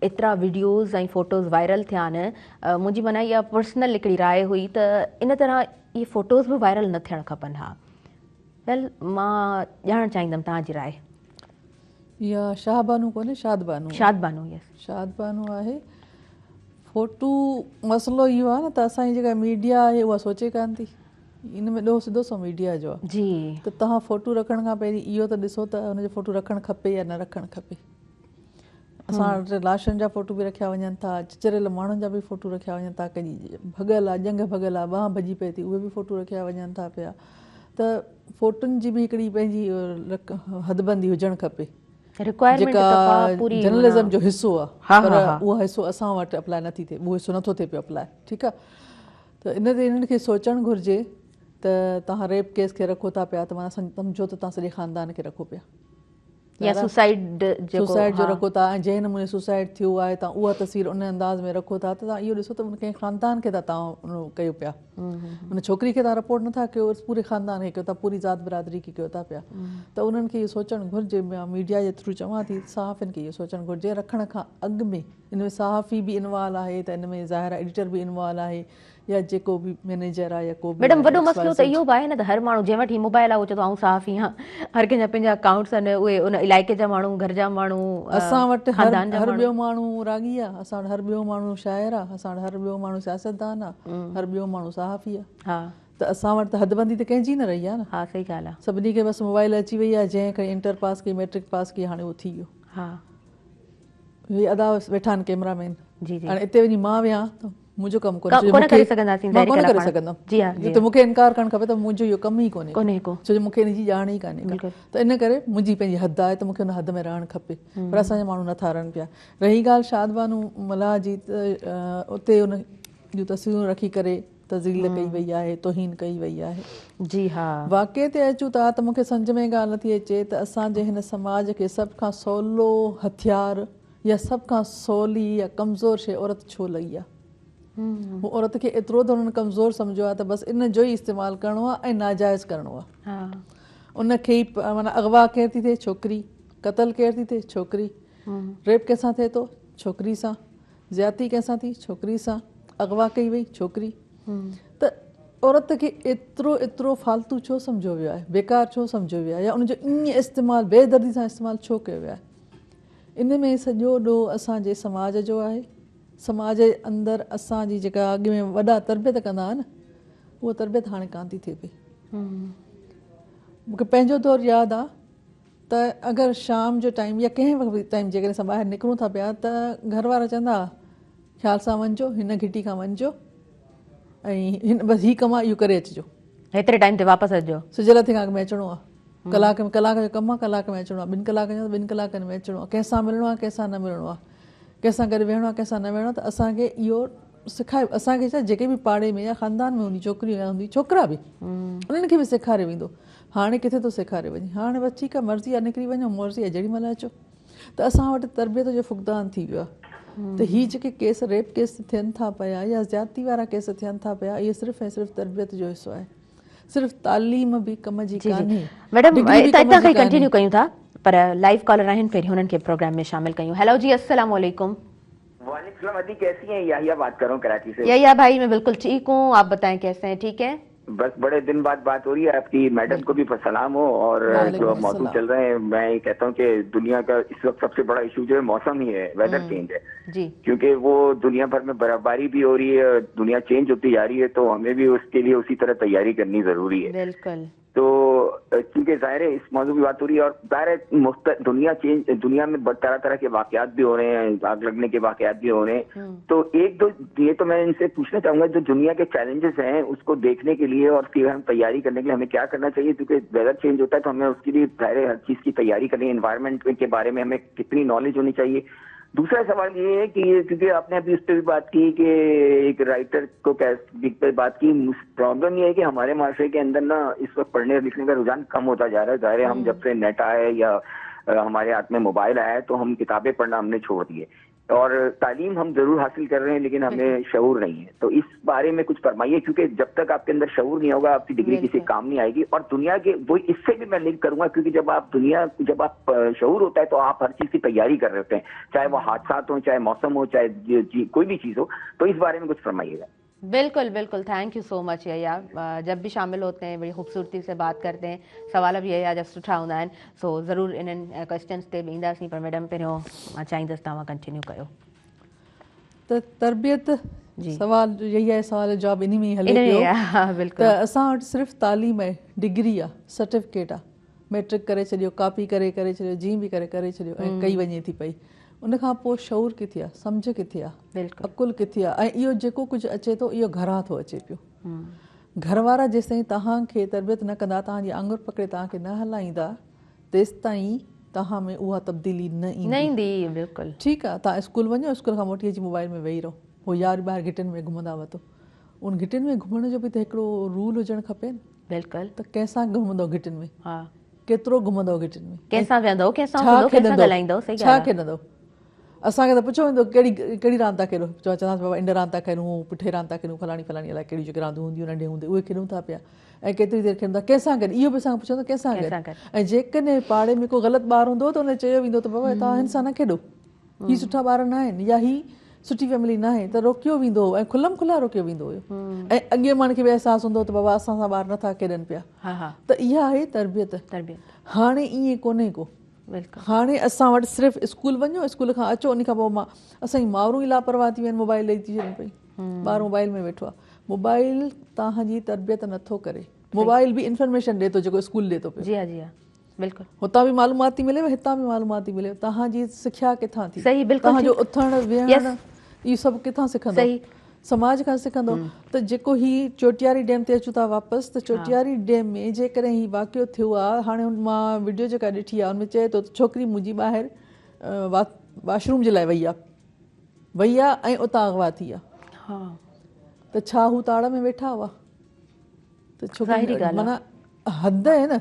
ايترا وڊيوز ۽ فوٽوز وائرل ٿيا آهن منهنجي معنيٰ اها پرسنل هڪڙي راء هئي ته ان طرح اهي فوٽوز به وائرل نه ٿيڻ کپن ها ويل مان ڄاڻڻ چاهيندم توهان جي راء. اها شاهه بانو ڪونهي شاد بانو آهي. شاد بانو يس. شاد بانو آهي. فوٽو مسئلو اهو آهي نه ته اسان جي جيڪا ميڊيا آهي اها سوچي ڪانه ٿي. ان ۾ ڏوهه سڌو سنئون ميڊيا جو آهي. جي. ته توهان فوٽو رکڻ کان پهرين اهو ته ڏسو ته ان جو فوٽو رکڻ کپي يا نه رکڻ کپي. اسان وٽ لاشن جا فوٽو به رکيا وڃن ٿا، چچريل ماڻهن جا به فوٽو رکيا وڃن ٿا، ڪنهن جي ڀڳل آهي، ڄنگهه ڀڳل آهي، ٻانهن ڀڄي پئي ٿي اهي به فوٽو رکيا وڃن ٿا پيا ته فوٽن جي به هڪڙي پنهنجي حدبندي هجڻ کپي. رڪوائرمينٽ جيڪا ته ڪا پوري جرنلزم جو حصو آهي پر اهو حصو اسان وٽ اپلاء نٿي ٿئي، اهو حصو نٿو ٿئي پيو اپلاء ٺيڪ آهي. ته ان تي انهن کي سوچڻ گهرجي ته توهان ريپ ڪيس کي رکو ٿا پيا ته معنيٰ سمجهو ته توهان سڄي خاندان کي رکو پيا يا سوسائيڊ جيڪو سوسائيڊ جو رکو ٿا ۽ جنهن نموني سوسائيڊ ٿيو آهي توهان اها تصوير ان انداز ۾ رکو ٿا ته توهان اهو ڏسو ته ان ڪنهن خاندان کي ٿا توهان ڪيو پيا ان ڇوڪري کي توهان رپورٽ نٿا ڪيو پوري خاندان کي ڪيو ٿا پوري ذات برادري کي ڪيو ٿا پيا ته انهن کي اهو سوچڻ گهرجي ميڊيا جي ٿرو چوان ٿي صحافين کي اهو سوچڻ گهرجي رکڻ کان اڳ ۾ ان ۾ صحافي به انوالو آهي ته ان ۾ ظاهر آهي ايڊيٽر به انوالو آهي يا جيڪو به مئنيجر آهي يا ڪو به ميڊم وڏو مسئلو ته اهو به آهي نه ته هر ماڻهو جنهن وٽ هي موبائل آهي اهو چوندو آئون صحافي آهيان هر ڪنهن جا پنهنجا اڪائونٽس آهن اهي ان علائقي جا ماڻهو گهر جا ماڻهو اسان وٽ هر ٻيو ماڻهو راڳي آهي اسان وٽ هر ٻيو ماڻهو شاعر آهي اسان وٽ هر ٻيو ماڻهو سياستدان آهي هر ٻيو ماڻهو صحافي آهي ته اسان وٽ ته حدبندي ته ڪنهن جي نه رهي آهي نه ها صحيح ڳالهه آهي سڀني کي بس موبائل اچي وئي آهي جنهن کڻي انٽر پاس ڪئي ميٽرڪ پاس ڪئي هاڻي اهو ٿي ويو ها هي ادا ويٺا آهن ڪيمرا مين جي جي هاڻي اتي وڃي مان ويهان ته منهنجو ڪم ڪونهي ڪونه ڪري سگهنداسين مان ڪونه ڪري سگهندم جي ها ته مون کي انڪار ڪرڻ کپي ته منهنجو اهو ڪم ئي ڪونهي ڪونهي ڪو ڇو جو مون کي ان جي ڄاڻ ئي ڪانهي ڪا ته ان ڪري منهنجي پنهنجي حد آهي ته مون کي ان حد ۾ رهڻ کپي پر اسان جا ماڻهو نٿا رهن پيا رهي ڳالهه شاد بانو ملاح جي ته اتي ان جون تصويرون رکي ڪري تذليل ڪئي وئي آهي، توهين ڪئي وئي آهي. جي ها. واقعي تي اچون ٿا ته مون کي سمجهه ۾ ڳالهه نٿي اچي ته اسان جي هن سماج کي سڀ کان سولو هٿيار يا سڀ کان سولي يا ڪمزور شيء عورت ڇو لڳي آهي. هو عورت کي ايترو ته انهن ڪمزور سمجهيو آهي ته بس ان جو ئي استعمال ڪرڻو آهي ۽ ناجائز ڪرڻو آهي. ان کي ئي معنيٰ اغوا ڪير ٿي ٿئي؟ ڇوڪري. قتل ڪير ٿي ٿئي؟ ڇوڪري. ريپ ڪنهن سان ٿئي ٿو؟ ڇوڪري سان. زيادتي ڪنهن سان ٿي؟ ڇوڪري سان. اغوا ڪئي وئي؟ ڇوڪري. ته عورت کي ايترو ايترو فالتو ڇو سمجهيو ويو آهي؟ بيڪار ڇو سمجهيو ويو آهي يا ان جو ائين استعمال بي دردي سان استعمال ڇو ڪيو ويو آهي؟ ان ۾ سڄو ڏوهه اسان جي سماج جو آهي. سماج جي اندر اسان جي جيڪا اڳ ۾ وڏا تربيت ڪندا هئا نه اها تربيت هاڻي ڪانه ٿي ٿئي پئي. مون کي پنهنجو دور ياد آهي ته اگر شام جو ٽائيم يا ڪنهن وقت به ٽائيم جيڪڏهن اسان ٻاهر نڪرون ٿا پيا ته گهر وارا چوندا ها خيال سان وڃجو هن گهٽي کان وڃجو ۽ هن بس هي ڪم آهي اهو ڪري اچجو. هيتري ٽائيم تي واپس اچجو. سج لٿي کان اڳ ۾ اچڻو آهي ڪلاڪ ۾ ڪلاڪ جو ڪم آهي ڪلاڪ ۾ اچڻو آهي ٻن ڪلاڪن جو ٻن ڪلاڪن ۾ اچڻو آهي ڪنهن سان ملڻو آهي ڪنهن سان نه ملڻو آهي ڪنهن سان گڏ ويهڻو آهي ڪنهن سان نه ويهڻو آهي ته اسان کي اهو سکايو اسان کي ڇا جيڪي به پاڙي ۾ يا خاندان ۾ هوندي ڇوڪريون يا هوندي ڇوڪرا به انهن کي به سيکاريو ويندو هاڻي ڪٿي ٿو سيکاريو وڃي هاڻي بس ٺيڪ آهي مرضي آهي نڪري وڃو مرضي آهي جيڏي مهل اچو ته اسان وٽ تربيت جو فقدان ٿي ويو آهي ته هي جيڪي ڪيس ريپ ڪيس ٿين ٿا پيا يا زيادتي وارا ڪيس ٿين ٿا پيا اهي صرف ۽ صرف تربيت جو حصو آهي صرف تعليم به ڪم جي ڪانهي ميڊم اتان کان ئي ڪنٽينيو ڪيون ٿا پر لائيو ڪالر آهن پهرين هنن کي پروگرام ۾ شامل ڪيون هيلو جي السلام عليڪم وعليڪم السلام ادي ڪيسي هين يحيٰ بات ڪر رها هون ڪراچي سي. يحيٰ ڀائي مين بلڪل ٺيڪ هون آپ بتائين ڪيسي هين ٺيڪ هين. बस बड़े दिन बाद बात हो रही है आपकी। मैडम को भी सलाम हो। और जो मौसम चल रहे हैं, मैं ये कहता हूँ कि दुनिया का इस वक्त सबसे बड़ा इशू जो है मौसम ही है, वेदर चेंज है जी, क्योंकि वो दुनिया भर में बर्फबारी भी हो रही है, दुनिया चेंज होती जा रही है, तो हमें भी उसके लिए उसी तरह तैयारी करनी जरूरी है। बिल्कुल। तो क्योंकि ज़ाहिर है इस मौजू की बात हो रही है और ज़ाहिर है दुनिया चेंज, दुनिया में तरह तरह के वाकयात भी हो रहे हैं, आग लगने के वाकयात भी हो रहे हैं। तो एक दो ये तो मैं इनसे पूछना चाहूंगा, जो दुनिया के चैलेंजेस हैं उसको देखने के लिए और फिर हम तैयारी करने के लिए हमें क्या करना चाहिए, क्योंकि वेदर चेंज होता है तो हमें उसके लिए ज़ाहिर है हर चीज़ की तैयारी करनी है, इन्वायरमेंट के बारे में हमें कितनी नॉलेज होनी चाहिए। दूसरा सवाल ये है कि क्योंकि आपने अभी उस पर भी बात की कि एक राइटर को पे बात की, प्रॉब्लम ये है कि हमारे माशरे के अंदर ना इस वक्त पढ़ने और लिखने का रुझान कम होता जा रहा है। ज़ाहिर है हम जब से नेट आए या हमारे हाथ में मोबाइल आया तो हम किताबें पढ़ना हमने छोड़ दिए और तालीम हम जरूर हासिल कर रहे हैं लेकिन हमें शऊर नहीं है। तो इस बारे में कुछ फरमाइए, क्योंकि जब तक आपके अंदर शऊर नहीं होगा आपकी डिग्री किसी काम नहीं आएगी। और दुनिया के वो इससे भी मैं लिंक करूंगा, क्योंकि जब आप दुनिया जब आप शऊर होता है तो आप हर चीज की तैयारी कर रहे होते हैं, चाहे वो हादसा हो, चाहे मौसम हो, चाहे कोई भी चीज हो। तो इस बारे में कुछ फरमाइएगा। बिल्कुल बिल्कुल, thank you so much यया। जब भी शामिल होते हैं बड़ी खूबसूरती से बात करते हैं। सवाल बि यया जा सुठा हूंदा आहिनि, सो ज़रूर इन्हनि क्वेश्चन्स ते बि ईंदासीं, पर मैडम पहिरियों मां चाहींदुसि तव्हां कंटिन्यू कयो। त तरबियत सवाल यही आहे, सवाल जो जवाब इन में ई हले पियो। हा बिल्कुल। त असां वटि सिर्फ़ तालीम आहे, डिग्री आहे, सर्टिफिकेट आहे, मैट्रिक करे छॾियो, कॉपी करे करे छॾियो, जीअं बि करे करे छॾियो ऐं कई वञे थी पई। उन खां पोइ शऊर किथे आहे, सम्झ किथे आहे, अकुल किथे आहे, ऐं इहो जेको कुझु अचे थो इहो घरां थो अचे पियो। घर वारा जेसि ताईं तव्हांखे तरबियत न कंदा, तव्हांजी आङुर पकड़े तव्हांखे न हलाईंदा, तेसि ताईं तव्हां में उहा तब्दीली न ईंदी। बिल्कुलु ठीकु आहे, तव्हां स्कूल वञो, स्कूल खां मोटी अची मोबाइल में वेही रहो, पोइ यार ॿाहिरि घिटियुनि में घुमंदा वतो। उन घिटियुनि में घुमण जो बि त हिकिड़ो रूल हुजणु खपे न। बिल्कुलु। त कंहिंसां घुमंदो घिटियुनि में, केतिरो घुमंदो घिटियुनि में, कंहिंसां वेहंदो, कंहिंसां ॻाल्हाईंदो, छा खेॾंदो? असांखे त पुछियो वेंदो कहिड़ी कहिड़ी रांदि था खेॾो, चवंदासीं बाबा इंड रांदि था खेॾूं, पिठे रांदि था खेॾूं, फलाणी फलाणी अलाए कहिड़ी जेके रांदियूं हूंदियूं नंढे हूंदे उहे खेॾूं था पिया, ऐं केतिरी देरि खेॾूं था, कंहिंसां गॾु, इहो बि असांखे पुछंदो कंहिंसां गॾु। ऐं जेकॾहिं पाड़े में को ग़लति ॿार हूंदो त हुन चयो वेंदो त बाबा तव्हां हिन सां न खेॾो, हीअ सुठा ॿार न आहिनि या हीअ सुठी फैमिली न आहे, त रोकियो वेंदो हो ऐं खुलम खुला रोकियो वेंदो हुयो। ऐं अॻे माण्हू खे बि अहसासु हूंदो हो त बाबा असां सां ॿार नथा खेॾनि पिया। त इहा आहे तरबियत। हाणे ईअं कोन्हे को। हाणे असां वटि सिर्फ़ु स्कूल वञो, स्कूल खां अचो, उन खां पोइ मां असांजी मावरूं ई लापरवाह थी वियूं आहिनि, मोबाइल ॾेई थी छॾनि पई, ॿार मोबाइल में वेठो आहे। मोबाइल तव्हांजी तरबियत नथो करे, मोबाइल बि इन्फॉर्मेशन ॾिए थो जेको स्कूल ॾिए थो पियो। जी हा जी हा बिल्कुलु। हुतां बि मालूमात थी मिले, हितां बि मालूमात थी मिले। तव्हांजी सिख्या किथां थी, सही बिल्कुलु, तव्हांजो उथणु वेहणु इहो सभु किथां सिखंदो, समाज खां सिखंदो। त जेको ही चोटियारी डैम ते अचूं था वापसि, त चोटियारी डैम में जेकॾहिं हीउ वाक़ियो थियो आहे, हाणे मां वीडियो जेका ॾिठी आहे उन में चए थो त छोकिरी मुंहिंजी ॿाहिरि वाशरूम जे लाइ वई आहे ऐं उतां अगवा थी आहे। त छा हू ताड़ में वेठा हुआ? त छोकिरी माना हद आहे न,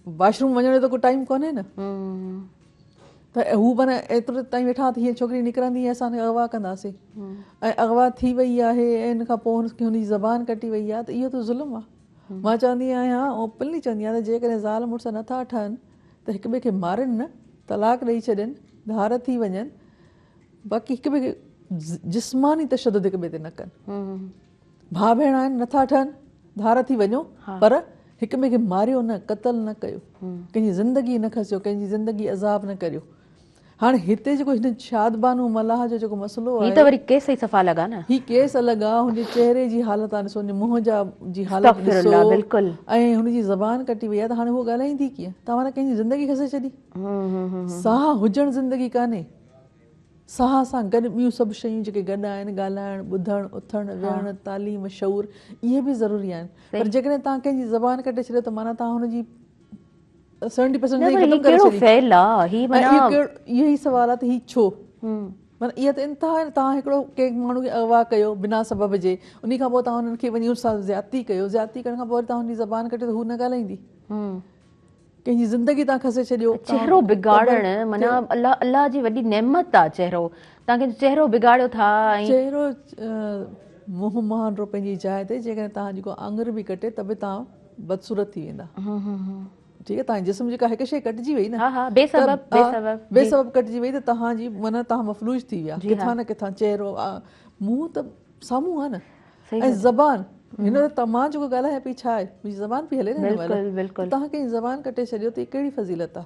वाशरूम वञण जो त को टाइम कोन्हे न, त हू माना एतिरो ताईं वेठा त हीअ छोकिरी निकिरंदी ऐं असां अगवा कंदासीं, ऐं अगवा थी वई आहे ऐं इन खां पोइ हुनखे हुनजी ज़बान कटी वई आहे, त इहो त ज़ुल्म आहे। मां चवंदी आहियां ओपनली चवंदी आहियां त जेकॾहिं ज़ाल मुड़ुस नथा ठहनि त हिक ॿिए खे मारनि न, तलाक ॾेई छॾनि, धार थी वञनि, बाक़ी हिक ॿिए खे जिस्मानी तशदुद हिक ॿिए ते न कनि। भाउ भेण आहिनि, नथा ठहनि, धार थी वञो, पर हिक ॿिए खे मारियो न, क़तल न कयो, कंहिंजी ज़िंदगी न खसियो, कंहिंजी ज़िंदगी अज़ाब न करियो। हाणे हिते जेको हिन शादबानू मलाह जो जेको मसइलो आहे, ही त वरी केस ई सफ़ा लॻा न, ही केस अलॻि आहे, हुनजे चेहरे जी हालत आहे ॾिसो, हुनजे मुंहं जा जी हालत ॾिसो, बिल्कुलु, ऐं हुनजी ज़बान कटी वई आहे, त हाणे उहो ॻाल्हाईंदी कीअं? तव्हां न कंहिंजी ज़िंदगी खसे छॾी। साह हुजणु ज़िंदगी कान्हे, साह सां गॾु ॿियूं सभु शयूं जेके गॾु आहिनि, ॻाल्हाइणु, ॿुधणु, उथणु, वेहणु, तालीम, शऊर, इहे बि ज़रूरी आहिनि। पर जेकॾहिं तव्हां कंहिंजी ज़बान कटे छॾियो त माना तव्हां हुनजी 70% इहो ई सवाल आहे त हीउ छो, माना इहा त इंतिहा आहे। तव्हां हिकिड़ो कंहिं माण्हू खे अगवा कयो बिना सबब जे, उन खां पोइ तव्हां हुननि खे वञी हुन सां ज़्यादती कयो, ज़्यादती करण खां पोइ तव्हां हुनजी ज़बान कटियो त हू न ॻाल्हाईंदी, कंहिंजी ज़िंदगी तव्हां खसे छॾियो। चेहरो बिगाड़णु माना अलाह अलाह जी वॾी नेमत आहे चेहरो, तव्हांखे चेहरो बिगाड़ियो था। चेहरो मुंहुं मुहांदरो पंहिंजी जाइ ते, जेकॾहिं तव्हां जेको आङुर बि कटे त बि तव्हां बदसूरत थी वेंदा। ठीकु आहे, तव्हांजे जिस्म जेका हिकु शइ कटिजी वई न, बेसबब कटिजी वई त तव्हांजी माना तव्हां मफ़लूज थी विया, किथां न किथां। चेहरो मुंहुं त साम्हूं आहे न, ऐं ज़बान هن وقت ته مان جيڪو ڳالهايان پئي ڇا آهي؟ منهنجي زبان پئي هلي نه هن مهل. بلڪل بلڪل. توهان ڪنهن جي زبان ڪٽي ڇڏيو ته هي ڪهڙي فضيلت آ؟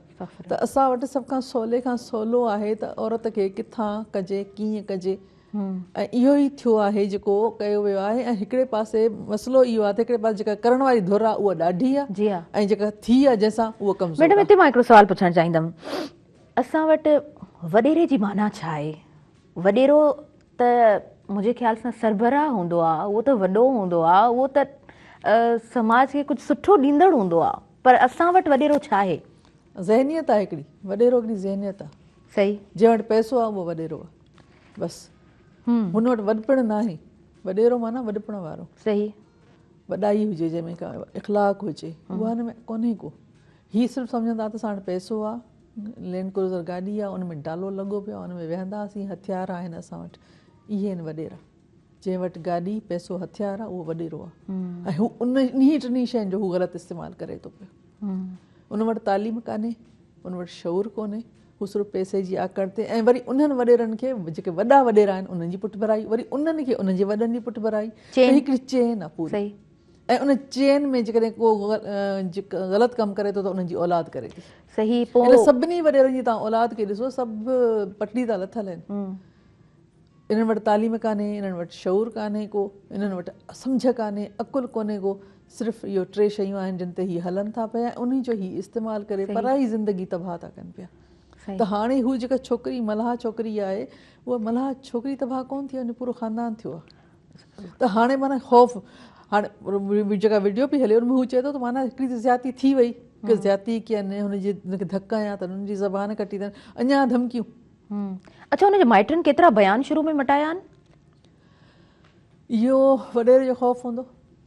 ته اسان وٽ سڀ کان سولي کان سولو آهي ته عورت کي ڪٿان ڪجي ڪيئن ڪجي ۽ اهو ئي ٿيو آهي جيڪو ڪيو ويو آهي ۽ هڪڙي پاسي مسئلو اهو آهي ته هڪڙي پاسي جيڪا ڪرڻ واري ڌر آهي اها ڏاڍي آهي ۽ جيڪا ٿي آهي جنهن سان اها ڪمزور ميڊم هتي مان هڪڙو سوال پڇڻ چاهيندم اسان وٽ وڏيري جي معنيٰ ڇا آهي؟ وڏيرو ته منهنجي خيال سان سربراهه هوندو آ، اهو ته وڏو هوندو آ، اهو ته سماج کي ڪجهه سٺو ڏيندڙ هوندو آ، پر اسان وٽ وڏيرو ڇا آهي؟ ذهنيت آهي هڪڙي، وڏيرو هڪڙي ذهنيت آ. صحيح. جنهن وٽ پئسو آ اهو وڏيرو آ. بس. هن وٽ وڏپڻ ناهي. وڏيرو معنيٰ وڏپڻ وارو. صحيح. وڏائي هجي جنهن ۾ ڪا اخلاق هجي اها هن ۾ ڪونهي ڪو. هي صرف سمجهندا ته اسان وٽ پئسو آ، لينڊ ڪروزر گاڏي آ، ان ۾ ڊالو لڳو پيو آ، ان ۾ ويهنداسين، هٿيار آهن اسان وٽ. اهي آهن وڏيرا. جنهن وٽ گاڏي، پئسو، هٿيار آ اهو وڏيرو آ ۽ هو انهي ٽنهي شين جو هو غلط استعمال ڪري ٿو پيو. ان وٽ تعليم ڪانهي، ان وٽ شعور ڪونهي، هو صرف پئسي جي آڪڙ تي ۽ وري انهن وڏيرن کي جيڪي وڏا وڏيرا آهن انهن جي پٺڀرائي، وري انهن کي انهن جي وڏن جي پٺڀرائي ته هڪڙي چين آ پوري. ۽ ان چين ۾ جيڪڏهن ڪو غلط ڪم ڪري ٿو ته انهن جي اولاد ڪري ٿي. صحيح پوء ان سڀني وڏيرن جي توهان اولاد کي ڏسو سڀ پٽڙي تان لٿل آهن. انهن وٽ تعليم ڪانهي، انهن وٽ شعور ڪانهي ڪو، انهن وٽ سمجهه ڪانهي، عقل ڪونهي ڪو، صرف اهو ٽي شيون آهن جن تي هي هلن ٿا پيا ۽ انهي جو هي استعمال ڪري پرائي زندگي تباهه ٿا ڪن پيا. ته هاڻي هو جيڪا ڇوڪري ملاح ڇوڪري آهي اها ملاح ڇوڪري تباهه ڪونه ٿي آهي ان جو پورو خاندان ٿيو آهي. ته هاڻي معنيٰ خوف هاڻي جيڪا وڊيو پئي هلي ان ۾ هو چئي ٿو ته معنيٰ هڪڙي ته زيادتي ٿي وئي هڪ زيادتي ڪين هن جي هن کي ڌڪ هنيا اٿن هن جي زبان ڪٽي اٿن اڃا ڌمڪيون. اڇا هن جي مائٽن ڪيترا بيان شروع ۾ مٽايا آهن؟ اهو وڏيري جو خوف هوندو.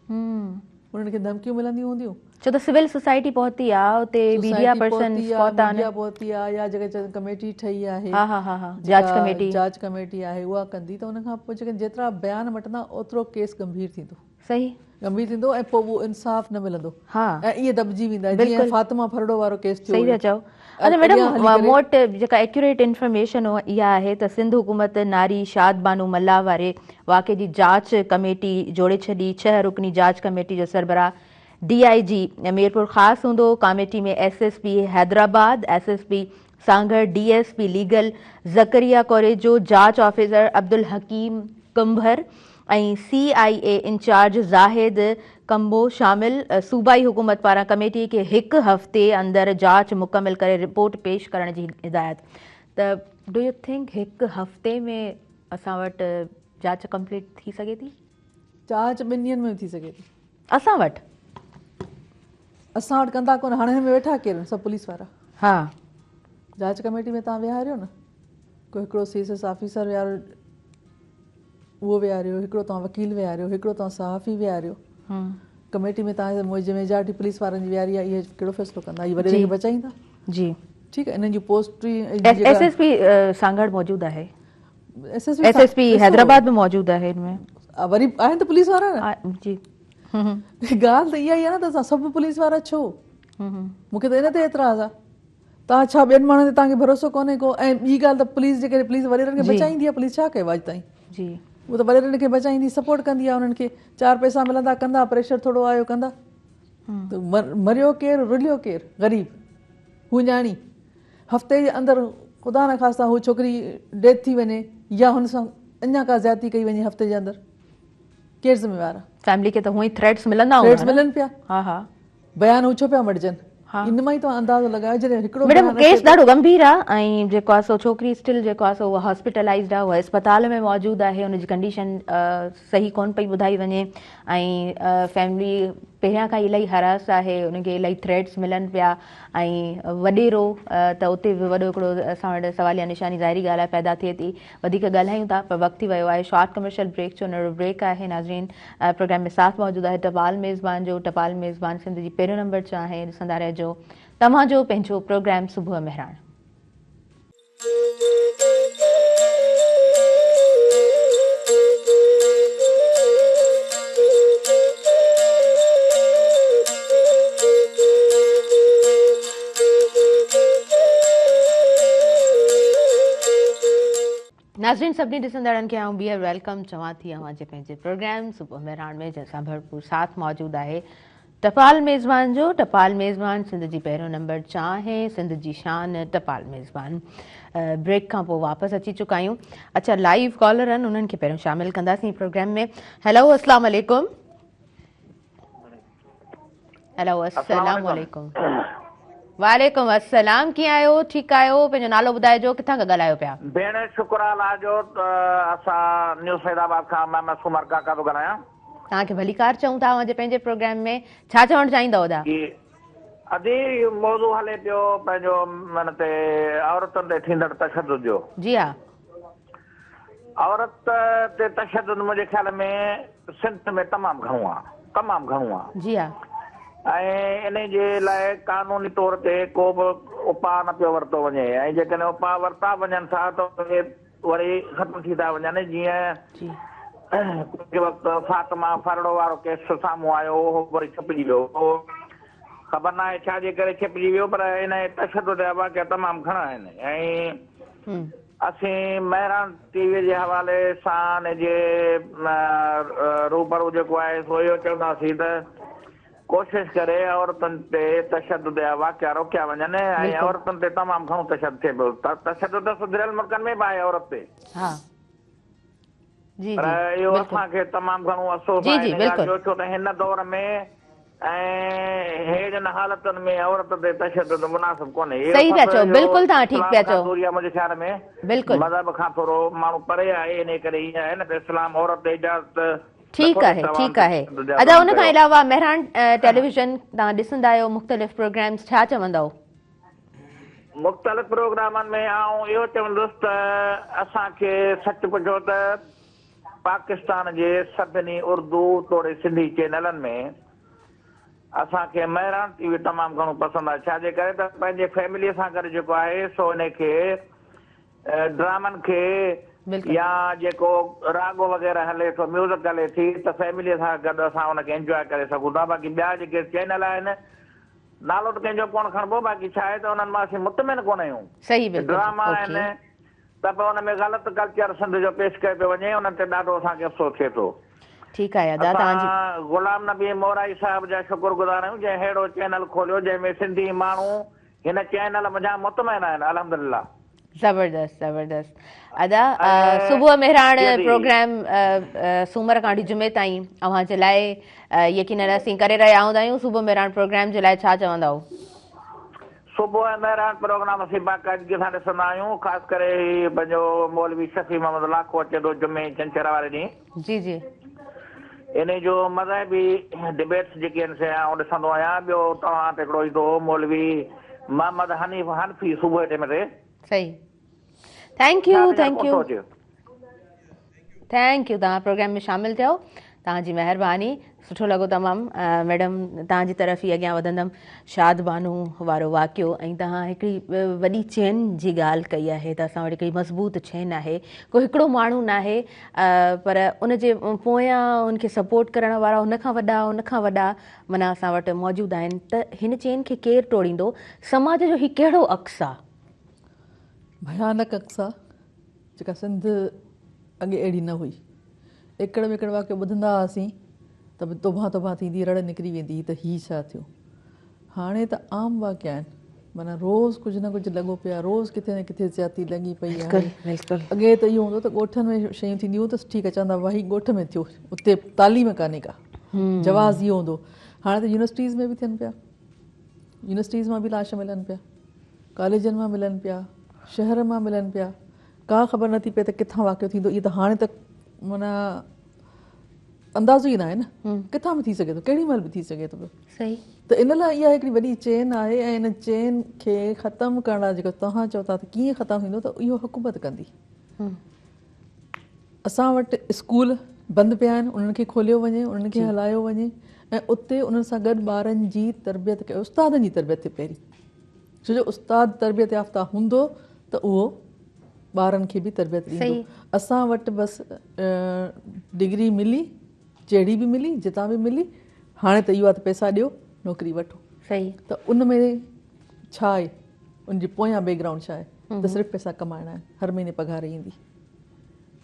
انهن کي ڌمڪيون ملنديون هونديون. ڇو ته سول سوسائٽي پهتي آ اتي ميڊيا پرسنز پهتا آهن. ميڊيا پهتي آ يا جيڪا ڪميٽي ٺهي آهي. ها ها ها ها جاچ ڪميٽي. جاچ ڪميٽي آهي اها ڪندي ته ان کان پوء جيڪڏهن جيترا بيان مٽندا اوترو ڪيس گنڀير ٿيندو. صحيح. گنڀير ٿيندو ۽ پوء اهو انصاف نه ملندو. ها. ۽ ائين دٻجي ويندا جيئن فاطمه ڦرڙو وارو ڪيس ٿيو هيو. صحيح ٿا چئو. اچا ميڊم مون وٽ جيڪا ايڪيوريٽ انفارميشن اها آهي ته سنڌ حڪومت ناري شاد بانو ملاح واري واقعي جي جاچ ڪميٽي جوڙي ڇڏي، ڇهه رڪني جاچ ڪميٽي جو سربراهه ڊي I جي ميرپورخاص هوندو، committee ۾ S S P Hyderabad, S S P Sanghar, D S P legal Zakariya Korejo, جاچ officer Abdul Hakeem Kumbhar ۽ C I A incharge Zahid Kamboh شامل، صوبائي حڪومت پاران ڪميٽي کي هڪ هفتي اندر جاچ مڪمل ڪري رپورٽ پيش ڪرڻ جي هدايت ته do you think هڪ هفتي ۾ اسان وٽ جاچ ڪمپليٽ ٿي سگهي ٿي؟ جاچ ٻن ڏينهن ۾ به ٿي سگهي ٿي. اسان وٽ؟ اسان وٽ ڪندا ڪونه، هاڻي هن ۾ ويٺا ڪير آهن سڀ پوليس وارا. ها. جاچ ڪميٽي ۾ توهان ويهاريو نه ڪو هڪڙو سي ايس ايس آفيسر ويهاريو اهو ويهاريو هڪڙو توهان وڪيل ويهاريو هڪڙو توهان صحافي ويهاريو ڪميٽي ۾ توهان جي ميجارٽي پوليس وارن جي ويهاري آهي اهي ڪهڙو فيصلو ڪندا اهي وڏيري کي بچائيندا جي ٺيڪ آهي انهن جون post S S P Sanghar موجود آهي ايس ايس پي حيدرآباد به موجود آهي ان ۾ وري آهن ته پوليس وارا نه جي ڳالهه ته اها ئي آهي نه ته اسان سڀ پوليس وارا ڇو مون کي ته ان تي اعتراض آهي توهان ڇا ٻين ماڻهن تي توهان کي ڀروسو ڪونهي ڪو ۽ ٻي ڳالهه ته پوليس جيڪڏهن پوليس وڏيرن کي بچائيندي آهي پوليس ڇا ڪيو اڄ تائين جي هو ته وڏيرن کي بچائيندي سپورٽ ڪندي آهي انهن کي چار پئسا ملندا ڪندا پريشر ٿورو آيو ڪندا ته مريو ڪير رليو ڪير غريب هو نياڻي هفتي جي اندر خدا نخواسته هو ڇوڪري ڊيٿ ٿي وڃي يا هن سان اڃا ڪا زيادتي ڪئي وڃي هفتي جي اندر ڪير ذميوار آهي فيملي کي ته هونئن ئي ٿريٽس ملندا هوندا ٿريٽس ملن پيا ها ها بيان هو ڇو پيا مٽجن ان مان ئي توهان اندازو لڳايو جڏهن هڪڙو ميڊم ڪيس ڏاڍو ڳنڀير آ ۽ جيڪو آ سو ڇوڪري اسٽل جيڪو آ سو اها هاسپيٽلائيزڊ آ اها اسپتال ۾ موجود آهي ان جي ڪنڊيشن صحيح ڪون پئي ٻڌائي وڃي ۽ فيملي پهريان کان ئي الاهي هراس آهي ان کي الاهي ٿريٽس ملن پيا ۽ وڏيرو ته اتي به وڏو هڪڙو اسان وٽ سواليا نشاني ظاهري ڳالهه آهي پيدا ٿئي ٿي وڌيڪ ڳالهايون ٿا پر وقت ٿي ويو آهي شارٽ ڪمرشل بريڪ جو ننڍڙو بريڪ آهي ناظرين پروگرام ۾ ساٿ موجود آهي ٽپال ميزبان جو ٽپال ميزبان سنڌ جي پهريون نمبر چانهه ڏسندا رهجو توهان جو پنهنجو پروگرام صبح مهراڻ. ناظرين سڀني ڏسندڙن کي آئون ٻيهر welcome چوان ٿي اوهان جي پنهنجي پروگرام صبح مهراڻ ۾ جنهن سان ڀرپور ساٿ موجود آهي ٽپال ميزبان جو. ٽپال ميزبان سنڌ جي پهريون نمبر چانهه سنڌ جي شان ٽپال ميزبان. بريڪ کان پوء واپس اچي چڪا آهيون. اڇا لائيو ڪالر آهن انهن کي پهريون شامل ڪنداسين پروگرام ۾. هيلو اسلام عليڪم. هيلو السلام عليڪم. وعليڪم السلام ڪيئن آهيو ٺيڪ آهيو پنهنجو نالو ٻڌائجو ڪٿان کان ڳالهايو پيا. ڀيڻ شڪر آ الله جو اسان نيو سعيد آباد کان محمد سومر ڪاڪا ٿو ڳالهايان. توهان کي ڀليڪار چئون ٿا اوهان جي پنهنجي پروگرام ۾ ڇا چوڻ چاهيندؤ ادا. جي ادي اهو موضوع هلي پيو پنهنجو ان تي عورتن تي ٿيندڙ تشدد جو. جي ها. عورت تي تشدد منهنجي خيال ۾ سنڌ ۾ تمام گهڻو آ تمام گهڻو آ. جي ها. ۽ انهي جي لاء قانوني طور تي ڪو به اپاء نه پيو ورتو وڃي ۽ جيڪڏهن اپاء ورتا وڃن ٿا ته اهي وري ختم ٿي ٿا وڃن جيئن ڪجهه وقت فاطمه ڦرڙو وارو ڪيس سامهون آيو اهو وري ڇپجي ويو اهو خبر ناهي ڇا جي ڪري ڇپجي ويو پر انهي تشدد جا واقعا تمام گهڻا آهن ۽ اسين مهراڻ ٽي وي جي حوالي سان ان جي روبرو جيڪو آهي سو اهو چونداسين ته ڪوشش ڪري عورتن تي تشدد جا واقعا روڪيا وڃن ۽ عورتن تي تمام گهڻو تشدد ٿئي پيو تشدد ته سڌريل ملڪن ۾ به آهي عورت تي پر اهو اسان کي تمام گهڻو افسوس آهي ان ڳالهه جو ڇو ته هن دور ۾ ۽ ههڙين حالتن ۾ عورت تي تشدد مناسب ڪونهي. اهو صحيح پيا چئو بلڪل توهان ٺيڪ اسلام پيا کان چئو. دوري آهي منهنجي خيال ۾ بلڪل. مذهب کان ٿورو ماڻهو پري آهي انهي ڪري ائين آهي نه ته اسلام عورت تي اجازت ٺيڪ نٿو ڏئي آهي ته ٺيڪ عوام تي آهي تشدد جا ادا ظلم ان کان ڪيو. علاوه مهراڻ ٽيليويزن توهان ڏسندا آهيو مختلف پروگرامز ڇا چوندؤ؟ مختلف پروگرامن ۾ آئون اهو چوندس ته اسان کي سچ پڇو ته پاڪستان جي سڀني اردو توڙي سنڌي چينلن ۾ اسان کي مهراڻ ٽي وي تمام گهڻو پسند آهي ڇا جي ڪري ته پنهنجي فيملي سان گڏ جيڪو آهي سو انهي کي ڊرامن کي يا جيڪو راڳ وغيره هلي ٿو ميوزڪ هلي ٿي ته فيملي سان گڏ اسان ان کي انجواء ڪري سگهون ٿا باقي ٻيا جيڪي چينل آهن نالو ته ڪنهن جو ڪونه کڻبو باقي ڇا آهي ته انهن مان اسين مطمئن ڪونه آهيون ڊراما آهن ته به ان ۾ غلط ڪلچر سنڌ جو پيش ڪيو پيو وڃي انهن تي ڏاڍو اسان کي افسوس ٿئي ٿو. ٺيڪ آهي ادا توهان جي. اسان غلام نبي مورائي صاحب جا شڪر گذار آهيون جنهن ههڙو چينل کوليو جنهن ۾ سنڌي ماڻهو هن چينل منجهان مطمئن آهن الحمدلله. زبردست زبردست ادا ۽ صبح مهراڻ جي ادي. پروگرام سومر کان وٺي جمعي تائين اوهان جي لاء يقينن اسين ڪري رهيا هوندا آهيون صبح مهراڻ پروگرام جي لاء ڇا چوندؤ؟ صبح ۽ مهراڻ پروگرام اسين باقاعدگي سان ڏسندا آهيون خاص ڪري هي پنهنجو مولوي شفيع محمد لاکو اچي ٿو جمعي ڇنڇر واري ڏينهن. جي جي. انهي جو مذهبي ڊبيٽس جيڪي آهن سي آئون ڏسندو آهيان ٻيو توهان وٽ هڪڙو ايندو هو مولوي محمد حنيف حنفي صبح جي ٽيم تي. صحيح thank you thank you thank you توهان پروگرام ۾ شامل ٿيو توهان جي مهرباني سٺو لڳو تمام ميڊم توهان جي طرف ئي اڳيان وڌندم شاد بانو وارو واقعو ۽ توهان هڪڙي وڏي چين جي ڳالهه ڪئي آهي ته اسان وٽ هڪڙي مضبوط چين آهي ڪو هڪڙو ماڻهو ناهي پر ان جي پويان ان کي سپورٽ ڪرڻ وارا ان کان وڏا ان کان وڏا معنيٰ اسان وٽ موجود آهن ته هن چين کي ڪير ٽوڙيندو سماج جو هي ڪهڙو عڪس آ؟ ڀيانڪ عڪس آ جيڪا سنڌ اڳي اهڙي نه هئي. ايڪڙ ٻيڪڙ واقعو ٻڌندا هئاسين ته به توبهان توبهان ٿيندي رڙ نڪري ويندي هئي ته هي ڇا ٿيو. هاڻي ته عام واقعا آهن معنيٰ روز ڪجهه نه ڪجهه لڳو پيو آهي روز ڪٿي نه ڪٿي زيادتي لڳي پئي آهي. اڳي ته اهو هوندو ته ڳوٺن ۾ شيون ٿينديون هيون ته ٺيڪ آهي چوندا هئا هي ڳوٺ ۾ ٿيو اتي تعليم ڪانهي ڪا جواز اهو هوندو هاڻي ته يونيورسٽيز ۾ به ٿين پيا يونيورسٽيز مان به لاش ملن پيا. ڪاليجن مان ملن پيا، شهر مان ملن پيا، ڪا خبر نٿي پئي ته ڪٿان واقعو ٿيندو، اهو ته هاڻي ته معنيٰ اندازو ئي ناهي نه ڪٿان به ٿي سگهي ٿو، ڪهڙي مهل به ٿي سگهي ٿو پيو. صحيح. ته ان لاء اها هڪڙي وڏي چين آهي ۽ ان چين کي ختم ڪرڻ لاء جيڪو توهان چئو ٿا ته ڪيئن ختم ٿيندو ته اهو حڪومت ڪندي. اسان وٽ اسڪول بند پيا آهن انهن کي کوليو وڃي انهن کي هلايو وڃي ۽ اتي انهن سان گڏ ٻارن جي تربيت ڪيو استادن جي تربيت ٿئي پهرين ڇو جو استاد تربيت يافته هوندو ته اهو ٻارن کي به تربيت ڏيندو اسان وٽ بس ڊگري ملي جهڙي به ملي جتان به ملي هاڻي ته اهو آهي ته پئسا ڏيو نوڪري وٺو صحيح ته ان ۾ ڇا آهي ان جي پويان بيڪ گرائونڊ ڇا آهي ته صرف پئسا ڪمائڻا آهن هر مهيني پگهار ايندي.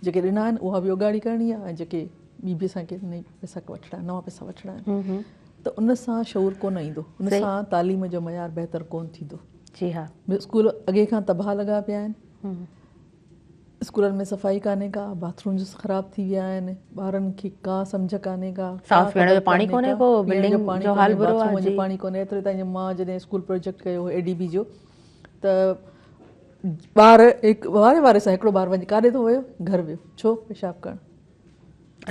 جيڪي ڏنا آهن اها به اوڳاڙي ڪرڻي آهي ۽ جيڪي ٻي به اسان کي نئين پئسا وٺڻا آهن، نوان پئسا وٺڻا آهن ته ان سان شعور ڪونه ايندو، ان سان تعليم جو معيار بهتر ڪونه ٿيندو. جي ها. اسڪول اڳي کان تباهه لڳا پيا آهن، اسڪولن ۾ صفائي ڪانهي ڪا، باٿرومز خراب ٿي ويا آهن، ٻارن کي ڪا سمجهه ڪانهي ڪا، صاف پيئڻ جو پاڻي ڪونهي ڪو، بلڊنگ جو حال برو آهي، جو پاڻي ڪونهي. ايتري تائين جو مان جڏهن اسڪول پروجيڪٽ ڪيو هو اي ڊي بي جو ته ٻار هڪ واري واري سان هڪڙو ٻار وڃي ڪاڏي ٿو ويو گهر ويو ڇو پيشاب ڪرڻ.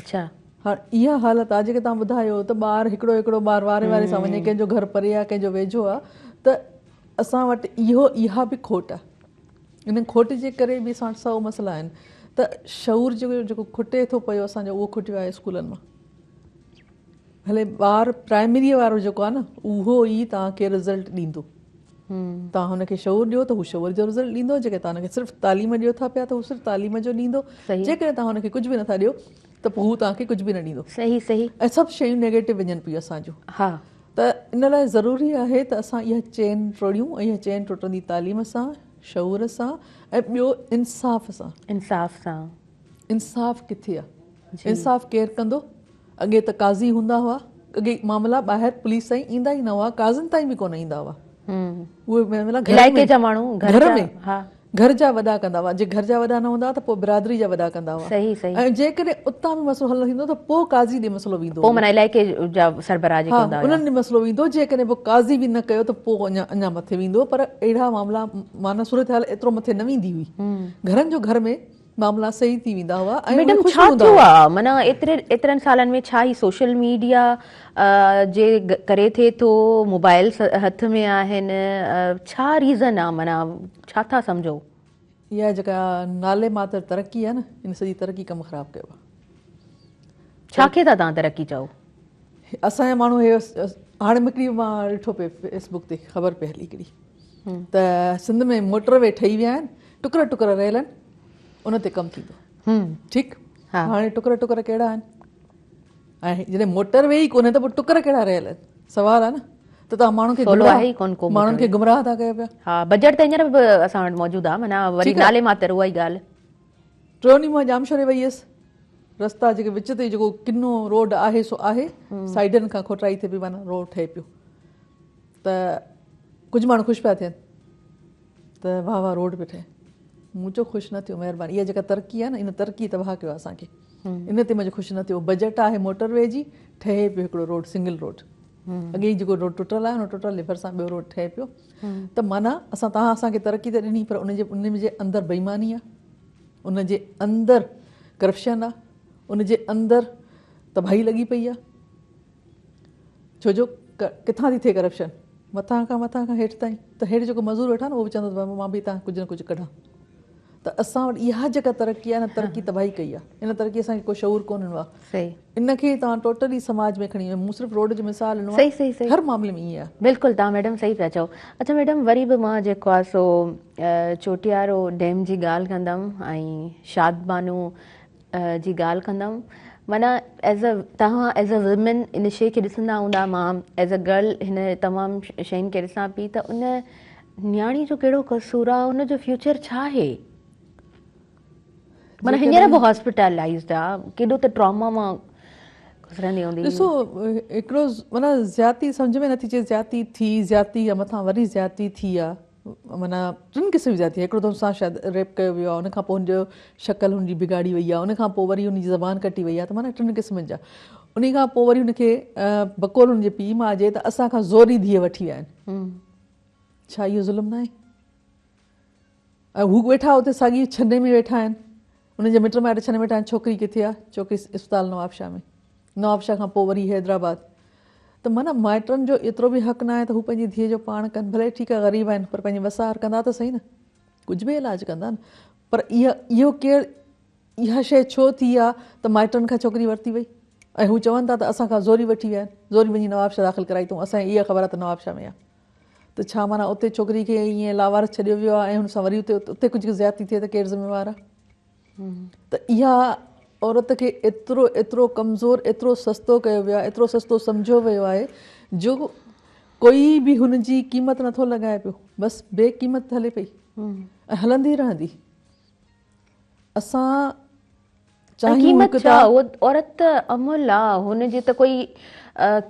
اڇا. هاڻ اها حالت آ جيڪي توهان ٻڌايو ته ٻار هڪڙو هڪڙو ٻار واري واري سان وڃي ڪنهن جو گهر پري آ ڪنهن جو ويجهو آ ته اسان وٽ اهو اها به کوٽ آ ان کوٽ جي ڪري به اسان وٽ سو مسئلا آهن ته شعور جيڪو جيڪو کٽي ٿو پيو اسان جو اهو کٽيو آهي اسڪولن مان ڀلي ٻار پرائمري وارو جيڪو آ نه اهو ئي توهان کي رزلٽ ڏيندو. توهان هن کي شعور ڏيو ته هو شعور جو رزلٽ ڏيندو، جيڪڏهن توهان هن کي صرف تعليم ڏيو ٿا پيا ته هو صرف تعليم جو ڏيندو، جيڪڏهن توهان هن کي ڪجهه به نٿا ڏيو ته پوء هو توهان کي ڪجهه به نه ڏيندو. صحيح صحيح. ۽ سڀ شيون نيگيٽو وڃن پيون اسان جون. ها. ته ان لاء ضروري آهي ته اسان اها چين ٽوڙيون ۽ اها چين ٽٽندي تعليم سان، شعور سان ۽ ٻيو انصاف سان. انصاف سان. انصاف ڪٿي آ؟ انصاف ڪير ڪندو؟ اڳي ته قاضي هوندا هئا، اڳي معاملا ٻاهر پوليس تائين ايندا ئي نه هئا، قاضين تائين به ڪونه ايندا هئا. اهي معاملا گهر ۾، علائقي جا ماڻهو گهر ۾، گهر جا وڏا ڪندا هئا، جي گهر جا وڏا نه هوندا هئا ته پوء برادري جا وڏا ڪندا هئا. صحيح صحيح. ۽ جيڪڏهن اتان به مسئلو حل نه ٿيندو ته پوء قاضي ڏي مسئلو ويندو پوء معنيٰ علائقي جا سربراهه جيڪي هوندا هئا. ها انهن ڏي مسئلو ويندو، جيڪڏهن پوء قاضي به نه ڪيو ته پوء اڃا اڃا مٿي ويندو، پر اهڙا معاملا معنيٰ صورتحال ايترو مٿي نه ويندي هئي. گهرن جو گهر ۾ معاملا صحيح ٿي ويندا هئا ۽ ميڊم خوش ڇا هوندا ٿيو هئا. آ معنيٰ ايتري ايترن سالن ۾ ڇا هي سوشل ميڊيا جي ڪري ٿئي ٿو موبائل هٿ ۾ آهن ڇا ريزن آ معنيٰ ڇا ٿا سمجهو. اها جيڪا نالي ماتر ترقي آ نه ان سڄي ترقي ڪم خراب ڪيو آ. ڇا کي ٿا توهان ترقي چئو؟ اسان جا ماڻهو هي هاڻي هڪڙي مان ڏٺو پئي فيس بڪ تي خبر پئي هلي هڪڙي ته سنڌ ۾ موٽر وي ٺهي ويا آهن ٽڪر ٽڪر رهيل آهن ان تي ڪم ٿيندو ٺيڪ هاڻي ٽڪر ٽڪر ڪهڙا آهن ۽ جڏهن موٽر وي ئي ڪونهي ته پوء ٽڪر ڪهڙا رهيل آهن سوال آهي نه ته توهان ماڻهن کي ماڻهن کي گمراهه ٿا ڪيو پيا. ها بجيٽ ته هينئر به اسان وٽ موجود آهي معنيٰ وري نالي ماتر اها ئي ڳالهه. ٽيون ڏينهن مان ڄامشوري وئي هيس رستا جيڪي وچ تي جيڪو ڪنو روڊ آهي سو آهي سائيڊن کان کوٽرائي ٿئي پئي معنيٰ روڊ ٺهي پيو ته ڪجهه ماڻهو خوش پيا ٿين ته واهه واهه روڊ پيو ٺهي. مون چيو خوش نه ٿيو مهرباني اها جيڪا ترقي آهي نه ان ترقي تباهه ڪيو آهي اسان کي ان تي منهنجو خوش نه ٿيو بجيٽ آهي موٽر وي جي ٺهي پيو هڪڙو روڊ سنگل روڊ اڳي ئي جيڪو روڊ ٽٽل آهي ان ٽٽل جي ڀرسان ٻيو روڊ ٺهي پيو ته معنيٰ اسان توهان اسان کي ترقي ته ڏني پر ان جي ان جي اندر بيماني آهي ان جي اندر ڪرپشن آهي ان جي اندر تباهي لڳي پئي آهي ڇو جو ڪٿان ٿي ٿئي ڪرپشن مٿان کان مٿان کان هيٺ تائين ته هيٺ جيڪو مزور ويٺو آهي نه اهو به چوندو ته مان به هتان ڪجهه نه ڪجهه ڪڍان ته اسان وٽ اها جيڪا ترقي آهي نه ترقي تباهي ڪئي آهي ان ترقي اسان کي ڪو شعور ڪونه ڏنو آهي ان کي توهان ٽوٽلي سماج ۾ کڻي وڃو مون صرف روڊ جو مثال ڏنو آهي هر معاملي ۾ ائين آهي. بلڪل توهان ميڊم صحيح پيا چئو اڇا ميڊم وري به مان جيڪو آهي سو چوٽيارو ڊيم جي ڳالهه ڪندم ۽ شاد بانو جي ڳالهه ڪندم معنيٰ ايز ا توهان ايز ا وومين ان شي کي ڏسندا هوندا مان ايز ا گرل هن تمام شين کي ڏسان پي ته ان نياڻي جو ڪهڙو قصور آ ان جو فيوچر ڇا آهي معنيٰ هينئر به هاسپيٽلائزڊ آ ڪيڏو ته ٽراما مان گذرندي هوندي. ڏسو هڪڙو معنيٰ زيادتي سمجهه ۾ نٿي اچي زيادتي ٿي زيادتي يا مٿان وري زيادتي ٿي آ معنيٰ ٽن قسم جي زيادتي هڪڙو ته هن سان شايد ريپ ڪيو ويو آهي ان کان پوء هن جو شڪل هن جي بگاڙي وئي آهي ان کان پوء وري هن جي زبان ڪٽي وئي آهي ته معنيٰ ٽن قسمن جا ان کان پوء وري هن کي بقول هن جي پيء ماء جي ته اسان کان زوري ڌيء وٺي ويا آهن ڇا اهو ظلم ناهي ۽ هو ويٺا اتي ساڳي ڇني ۾ ويٺا آهن انهن جا مٽ مائٽ ڇني ۾ ويٺا آهن ڇوڪري ڪٿي آهي ڇوڪري اسپتال نوابشاهه ۾ نوابشاهه کان پوء وري حيدرآباد ته معنيٰ مائٽن جو ايترو به حق ناهي ته هو پنهنجي ڌيء جو پاڻ ڪن ڀلي ٺيڪ آهي غريب آهن پر پنهنجي وس آهر ڪندا ته سهي نه ڪجهه به علاج ڪندا نه پر اها اهو ڪير اها شيء ڇو ٿي آ ته مائٽن کان ڇوڪري ورتي وئي ۽ هو چون ٿا ته اسان کان زوري وٺي ويا آهن زوري وڃي نوابشاهه داخل ڪرائي اٿئون اسان کي اها خبر آهي ته نوابشاهه ۾ آهي ته ڇا معنيٰ اتي ڇوڪري کي ائين لاوارث ڇڏيو ويو آهي ۽ هن سان وري اتي اتي ڪجهه زيادتي ٿئي ته ڪير ذميوار آهي ته اها عورت کي ايترو ايترو ڪمزور ايترو سستو ڪيو ويو آهي ايترو سستو سمجهيو ويو آهي جو ڪوئي به هن جي قيمت نٿو لڳائي پيو بس بي قيمت هلي پئي ۽ هلندي رهندي اسان چاهيون قيمت هڪ ڇا ٿا. اها عورت ته املهه آ هن جي ته ڪوئي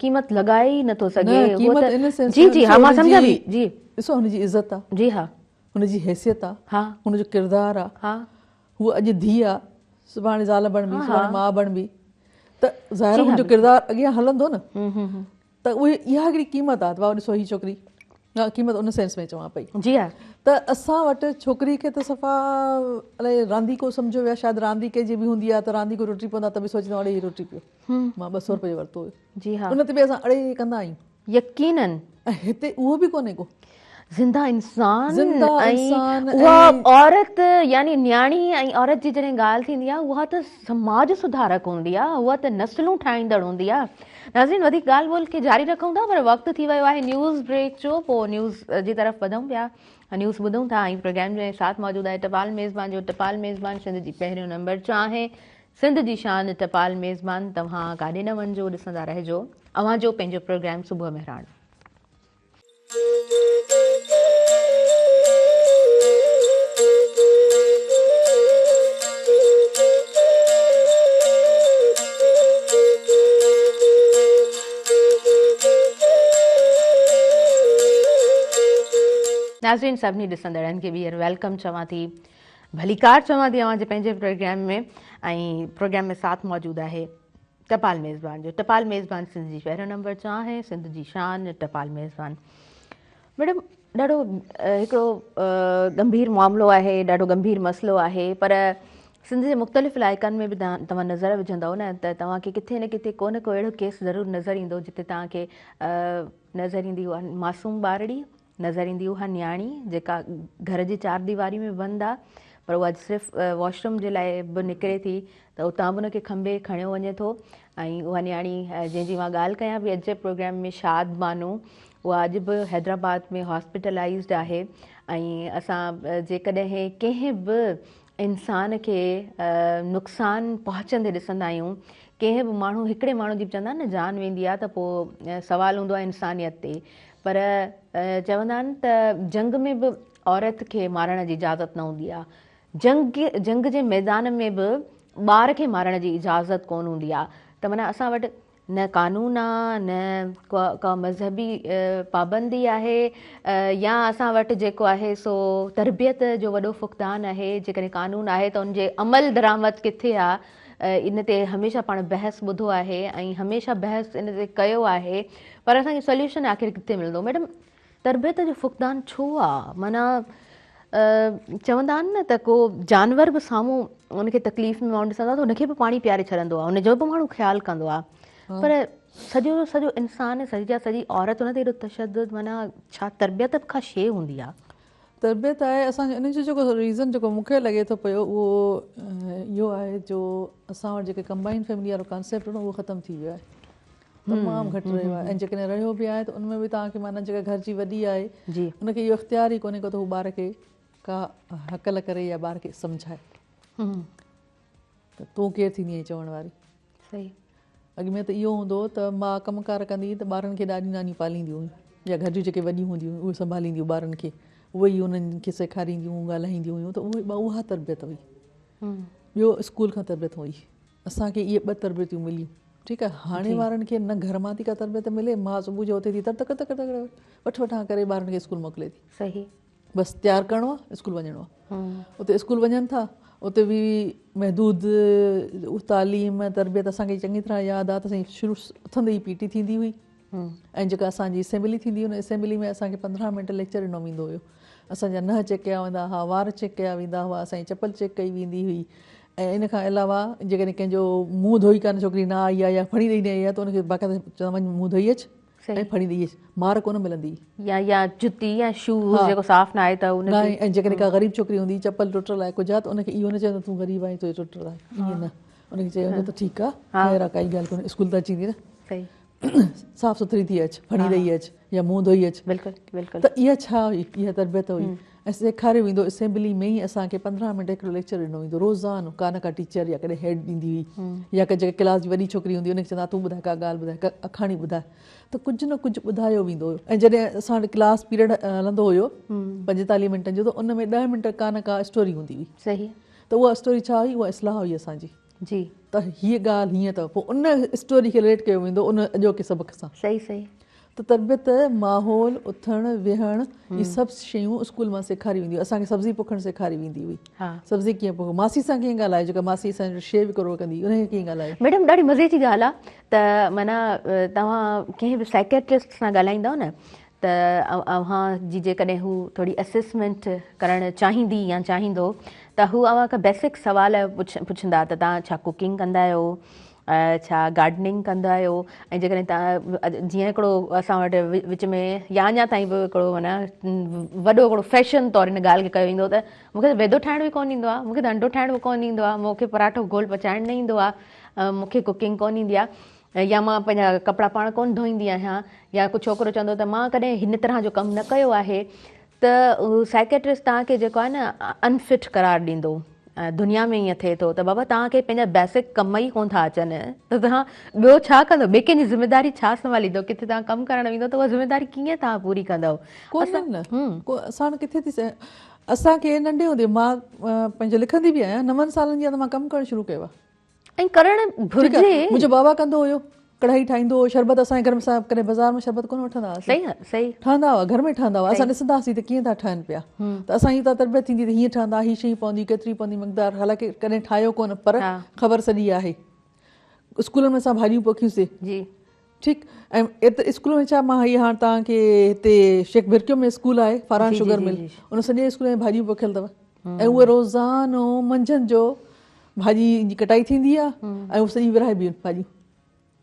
قيمت لڳائي ئي نٿو نه سگهي هو قيمت ته ان سينس جي ۾ جي ڏسو ها مان هن سمجهان جي ٿي جي ڏسو هن جي عزت آ جي ها هن جي حيثيت آ ها هن جو ڪردار آ ها هوء اڄ ڌيء آ سڀاڻي زال بڻبي ها سڀاڻي ها ماء بڻبي ته ظاهر جي آ ها هن جو بلڪل ڪردار اڳيان هلندو نه هون هون هون ته اهي اها هڪڙي قيمت آ ته بابا ڏسو هي ڇوڪري نه قيمت ان سينس ۾ چوان پئي. جي ها. ته اسان وٽ ڇوڪري کي ته صفا الائي رانديڪو سمجهيو ويو آهي شايد رانديڪي جي به هوندي آهي ته رانديڪو ٽٽي پوندو آهي ته به سوچيندا آهيون اڙي هي ٽٽي پيو مان 200 روپيه جو ورتو هيو. جي ها. ان تي به اسان اڙي ڪندا آهيون. يقينن. ۽ هتي اهو به ڪونهي ڪو. زنده انسان زنده ۽ انسان اها ۽ عورت يعني نياڻي ۽ عورت جي جڏهن ڳالهه ٿيندي آهي اها ته سماج سڌارڪ هوندي آهي اها ته نسلون ٺاهيندڙ هوندي آهي ناظرين وڌيڪ ڳالهه ٻولهه کي جاري رکون ٿا پر وقت ٿي ويو آهي نيوز بريڪ جو پوء نيوز جي طرف وڌون پيا نيوز ٻڌون ٿا ۽ پروگرام جي ساٿ موجود آهي ٽپال ميزبان جو ٽپال ميزبان سنڌ جي پهريون نمبر چانهه سنڌ جي شان ٽپال ميزبان توهان ڪاڏي نه وڃجو ڏسندا رهجو اوهان جو پنهنجو پروگرام صبح مهراڻ. ناظرين سڀني ڏسندڙن کي ٻيهر welcome چوان ٿي ڀليڪار چوان ٿي اوهان جي پنهنجي پروگرام ۾ ۽ پروگرام ۾ ساٿ موجود آهي ٽپال ميزبان جو ٽپال ميزبان سنڌ جي پهريون نمبر چانهه سنڌ جي شان ٽپال ميزبان ميڊم ڏاڍو هڪڙو ڳنڀير معاملو آهي ڏاڍو ڳنڀير مسئلو آهي پر سنڌ جي مختلف علائقن ۾ به توهان نظر وجهندؤ نه ته توهان کي ڪٿي نه ڪٿي ڪو نه ڪو اهڙو ڪيس ضرور نظر ايندو جتي توهان کي نظر ايندي اها معصوم ٻارڙي نظر ايندي اها نياڻي جيڪا گهر جي چار ديواري ۾ بند آ پر اها صرف واش روم جي لاء به نڪري ٿي ته اتان به ان کي کنڀي کڻيو وڃي ٿو ۽ اها نياڻي جنهن جي مان ڳالهه ڪيان پئي اڄ جي پروگرام ۾ شاد بانو اها اڄ به حيدرآباد ۾ هاسپيٽلائزڊ آهي ۽ اسان جيڪڏهن ڪنهن به انسان کي نقصان پهچندي ڏسندا آهيون ڪنهن به ماڻهو هڪڙي ماڻهو جي به چوندا آهن نه جان ويندي آهي ته پوء سوال هوندو آهي انسانيت تي پر چوندا آهن ته جنگ ۾ به عورت کي مارڻ جي اجازت نه هوندي آهي جنگ جنگ جي ميدان ۾ به ٻار کي مارڻ جي اجازت ڪونه هوندي آهي ته معنيٰ اسان وٽ نه قانون آ نه ڪا مذهبي پابندي آهي يا اسان وٽ جيڪو آهي سو تربيت جو وڏو فقدان آهي جيڪڏهن قانون آهي ته ان جي عمل درآمد ڪٿي آ ان تي هميشه پاڻ بحث ٻڌو آهي ۽ هميشه بحث ان تي ڪيو آهي پر اسان کي سوليوشن آخر ڪٿي ملندو ميڊم تربيت جو فقدان ڇو آ معنيٰ چوندا آهن نه ته ڪو جانور به سامهون ان کي تڪليف ۾ ماڻهو ڏسندو آ ته ان کي به پاڻي پياري ڇڏندو آ ان جو به ماڻهو خيال ڪندو آ پر سڄو جو سڄو انسان سڄي جا سڄي عورت ان تي ايڏو تشدد معنيٰ ڇا تربيت به ڪا شي هوندي آ؟ تربيت آهي اسان جو ان جو جيڪو ريزن جيڪو مون کي لڳي ٿو پيو اهو اهو آهي جو اسان وٽ جيڪي ڪمبائنڊ فيملي وارو ڪانسيپٽ هو نه اهو ختم ٿي ويو آهي تمام گهٽ رهيو آهي ۽ جيڪڏهن رهيو به آهي ته ان ۾ به توهان کي معنيٰ جيڪا گهر جي وڏي آهي ان کي اهو اختيار ئي ڪونهي ڪو ته هو ٻار کي ڪا هڪل ڪري يا ٻار کي سمجهائي ته تون ڪير ٿيندي آهين چوڻ واري. صحيح. اڳ ۾ ته اهو هوندو هو ته ماء ڪم ڪار ڪندي هئي ته ٻارن کي ڏاڏيون نانيون پالينديون هيون يا گهر جون جيڪي وڏيون هونديون هيون اهي سنڀالينديون ٻارن کي اهي ئي انهن کي سيکارينديون هيون ڳالهائينديون هيون ته اهي اها تربيت هئي ٻيو اسڪول کان تربيت هئي اسان کي اهي ٻه تربيتون مليون ٺيڪ آهي هاڻي وارن کي نه گهر مان ٿي ڪا تربيت ملي ماء صبح جو اٿي ٿي تڙ تڪڙ تڪڙ تڪڙ وٺ وٺان ڪري ٻارن کي اسڪول موڪلي ٿي صحيح بس تيار ڪرڻو آهي اسڪول وڃڻو آهي اتي اسڪول وڃن ٿا اتي به محدود تعليم تربيت اسان کي چڱي طرح ياد آهي ته اسان جي شروع اٿندي ئي پي ٽي ٿيندي هئي ۽ جيڪا اسان جي اسيمبلي ٿيندي هئي ان اسيمبلي ۾ اسان کي 15 منٽ ليڪچر ڏنو ويندو هيو اسان جا ننهن چيڪ ڪيا ويندا هئا وار چيڪ ڪيا ويندا هئا اسان جي چپل چيڪ ڪئي ويندي هئي ۽ ان کان علاوه جيڪڏهن ڪنهن جو منهن ڌوئي ڪانه ڇوڪري نه آئي آهي يا ڦڻي ڏئي نه آئي آهي ته ان کي باقاعده چوندا وڃ منهن ڌوئي اچ ۽ ڦڻي ڏئي اچ مار ڪونه ملندي يا يا جتي يا شوز جيڪو صاف نه آهي ته ان کي ۽ جيڪڏهن ڪا غريب ڇوڪري هوندي چپل ٽٽل آهي ڪجهه آهي ته ان کي اهو نه چوندو تون غريب آهين تنهنجي ٽٽل آهي ائين نه ان کي چيو ويندو ته ٺيڪ آهي خير آهي ڪائي ڳالهه ڪونهي اسڪول ته اچين ٿي نه صحيح صاف سٿري ٿي اچ ڦڻي ڏئي اچ يا منهن ڌوئي اچ بلڪل بلڪل ته اها ڇا هئي اها تربيت هئي ۽ سيکاريو ويندو اسيمبلي ۾ ئي اسان کي 15 منٽ هڪڙو ليڪچر ڏنو ويندو روزانو ڪا نه ڪا ٽيچر يا ڪڏهن هيڊ ڏيندي هئي يا ڪا جيڪا ڪلاس جي وڏي ڇوڪري هوندي ان کي چوندا تون ٻڌاء ڪا ڳالهه ٻڌاء ڪا آکاڻي ٻڌاء ته ڪجهه نه ڪجهه ٻڌايو ويندو هيو ۽ جڏهن اسان وٽ ڪلاس پيريڊ هلندو هيو 45 منٽن جو ته ان ۾ 10 منٽ ڪا نه ڪا اسٽوري هوندي هئي صحيح ته اها اسٽوري ڇا هئي اها اصلاح هئي اسان جي. جي. ته هيء ڳالهه هيئن اٿو پوء ان اسٽوري کي رليٽ ڪيو ويندو ان اڄوڪي سبق سان. صحيح صحيح. ته تربيت، ماحول، اٿڻ ويهڻ اهي سڀ شيون اسڪول مان سيکاري وينديون هيون. اسان کي سبزي پوکڻ سيکاري ويندي هئي. سبزي ڪيئن پوکو، ماسي سان ڪيئن ڳالهايو جيڪا ماسي اسان جو شيء وڪرو ڪندي هئي ان کي ڪيئن ڳالهايو. ميڊم ڏاڍي مزي جي ڳالهه آ ته معنيٰ توهان ڪنهن به سائيڪيٽرسٽ سان ڳالهائيندؤ نه ته اوهان جي جيڪڏهن هو ٿوري اسيسمينٽ ڪرڻ چاهيندي يا چاهيندو ته هو اوهان کان بيسڪ سوال پڇندا ته توهان ڇا ڪوڪنگ ڪندا آهيو ڇا گارڊننگ ڪندا آهيو ۽ جيڪڏهن توهان جيئن هڪڙو اسان وٽ وچ ۾ يا اڃا تائين به هڪڙو معنيٰ وڏو هڪڙو فيشن طور ان ڳالهه کي ڪيو ويندو ته مون کي ته بيدو ٺاهڻ به ڪونه ايندو آهي مون کي ته انڊو ٺاهڻ به ڪونه ايندو آهي مون کي پراٺو گول پچائڻ نه ايندو آهي مون کي ڪوڪنگ ڪونه ايندي آهي يا مان پنهنجا ڪپڙا پاڻ ڪونه ڌوئيندي آهيان يا ڪو ڇوڪرو چوندو ته مان ڪڏهن هن طرح جو ڪم نه ڪيو آهي ته سائيڪيٽرسٽ توهان کي جيڪو آهي نه انفٽ قرار ڏيندو دنيا ۾ ائين ٿئي ٿو ته بابا توهان کي پنهنجا بيسڪ ڪم ئي ڪونه ٿا اچن ته توهان ٻيو ڇا ڪندو ٻئي ڪنهن جي ذميداري ڇا سنڀاليندو ڪٿي توهان ڪم ڪرڻ ويندو ته اها ذميداري ڪيئن توهان پوري ڪندو ڪونهن نه ڪو اسان ڪٿي ٿي اسان کي ننڍي هوندي مان پنهنجو لکندي به آهيان نون سالن جي ته مان ڪم ڪرڻ شروع ڪيو آهي ۽ ڪرڻ گهرجي. منهنجو بابا ڪندو هيو ڪڙهائي ٺاهيندو هو شربت اسان جي گهر ۾ اسان ڪڏهن بازار مان شربت ڪونه وٺندا هئاسين صحيح صحيح ٺهندا هئا گهر ۾ ٺهندا هئا اسان ڏسندا هئاسين ته ڪيئن ٿا ٺهن پيا ته اسان جي اتان تربيت ٿيندي ته هيئن ٺهندا هي شيون پونديون ڪيتري پوندي مقدار حالانڪه ڪڏهن ٺاهيو ڪونه پر خبر سڄي آهي اسڪولن ۾ اسان ڀاڄيون پوکيونسين جي ٺيڪ ۽ ات اسڪول ۾ ڇا مان هي هاڻ توهان کي هتي شيخ ڀرڪيو ۾ اسڪول آهي فاران شگر مل ان سڄي اسڪول ۾ ڀاڄيون پوکيل اٿو ۽ اهي روزانو منجهند جو ڀاڄي جي ڪٽائي ٿيندي آهي ۽ اهي سڄي ورهائبيون آهن ڀاڄيون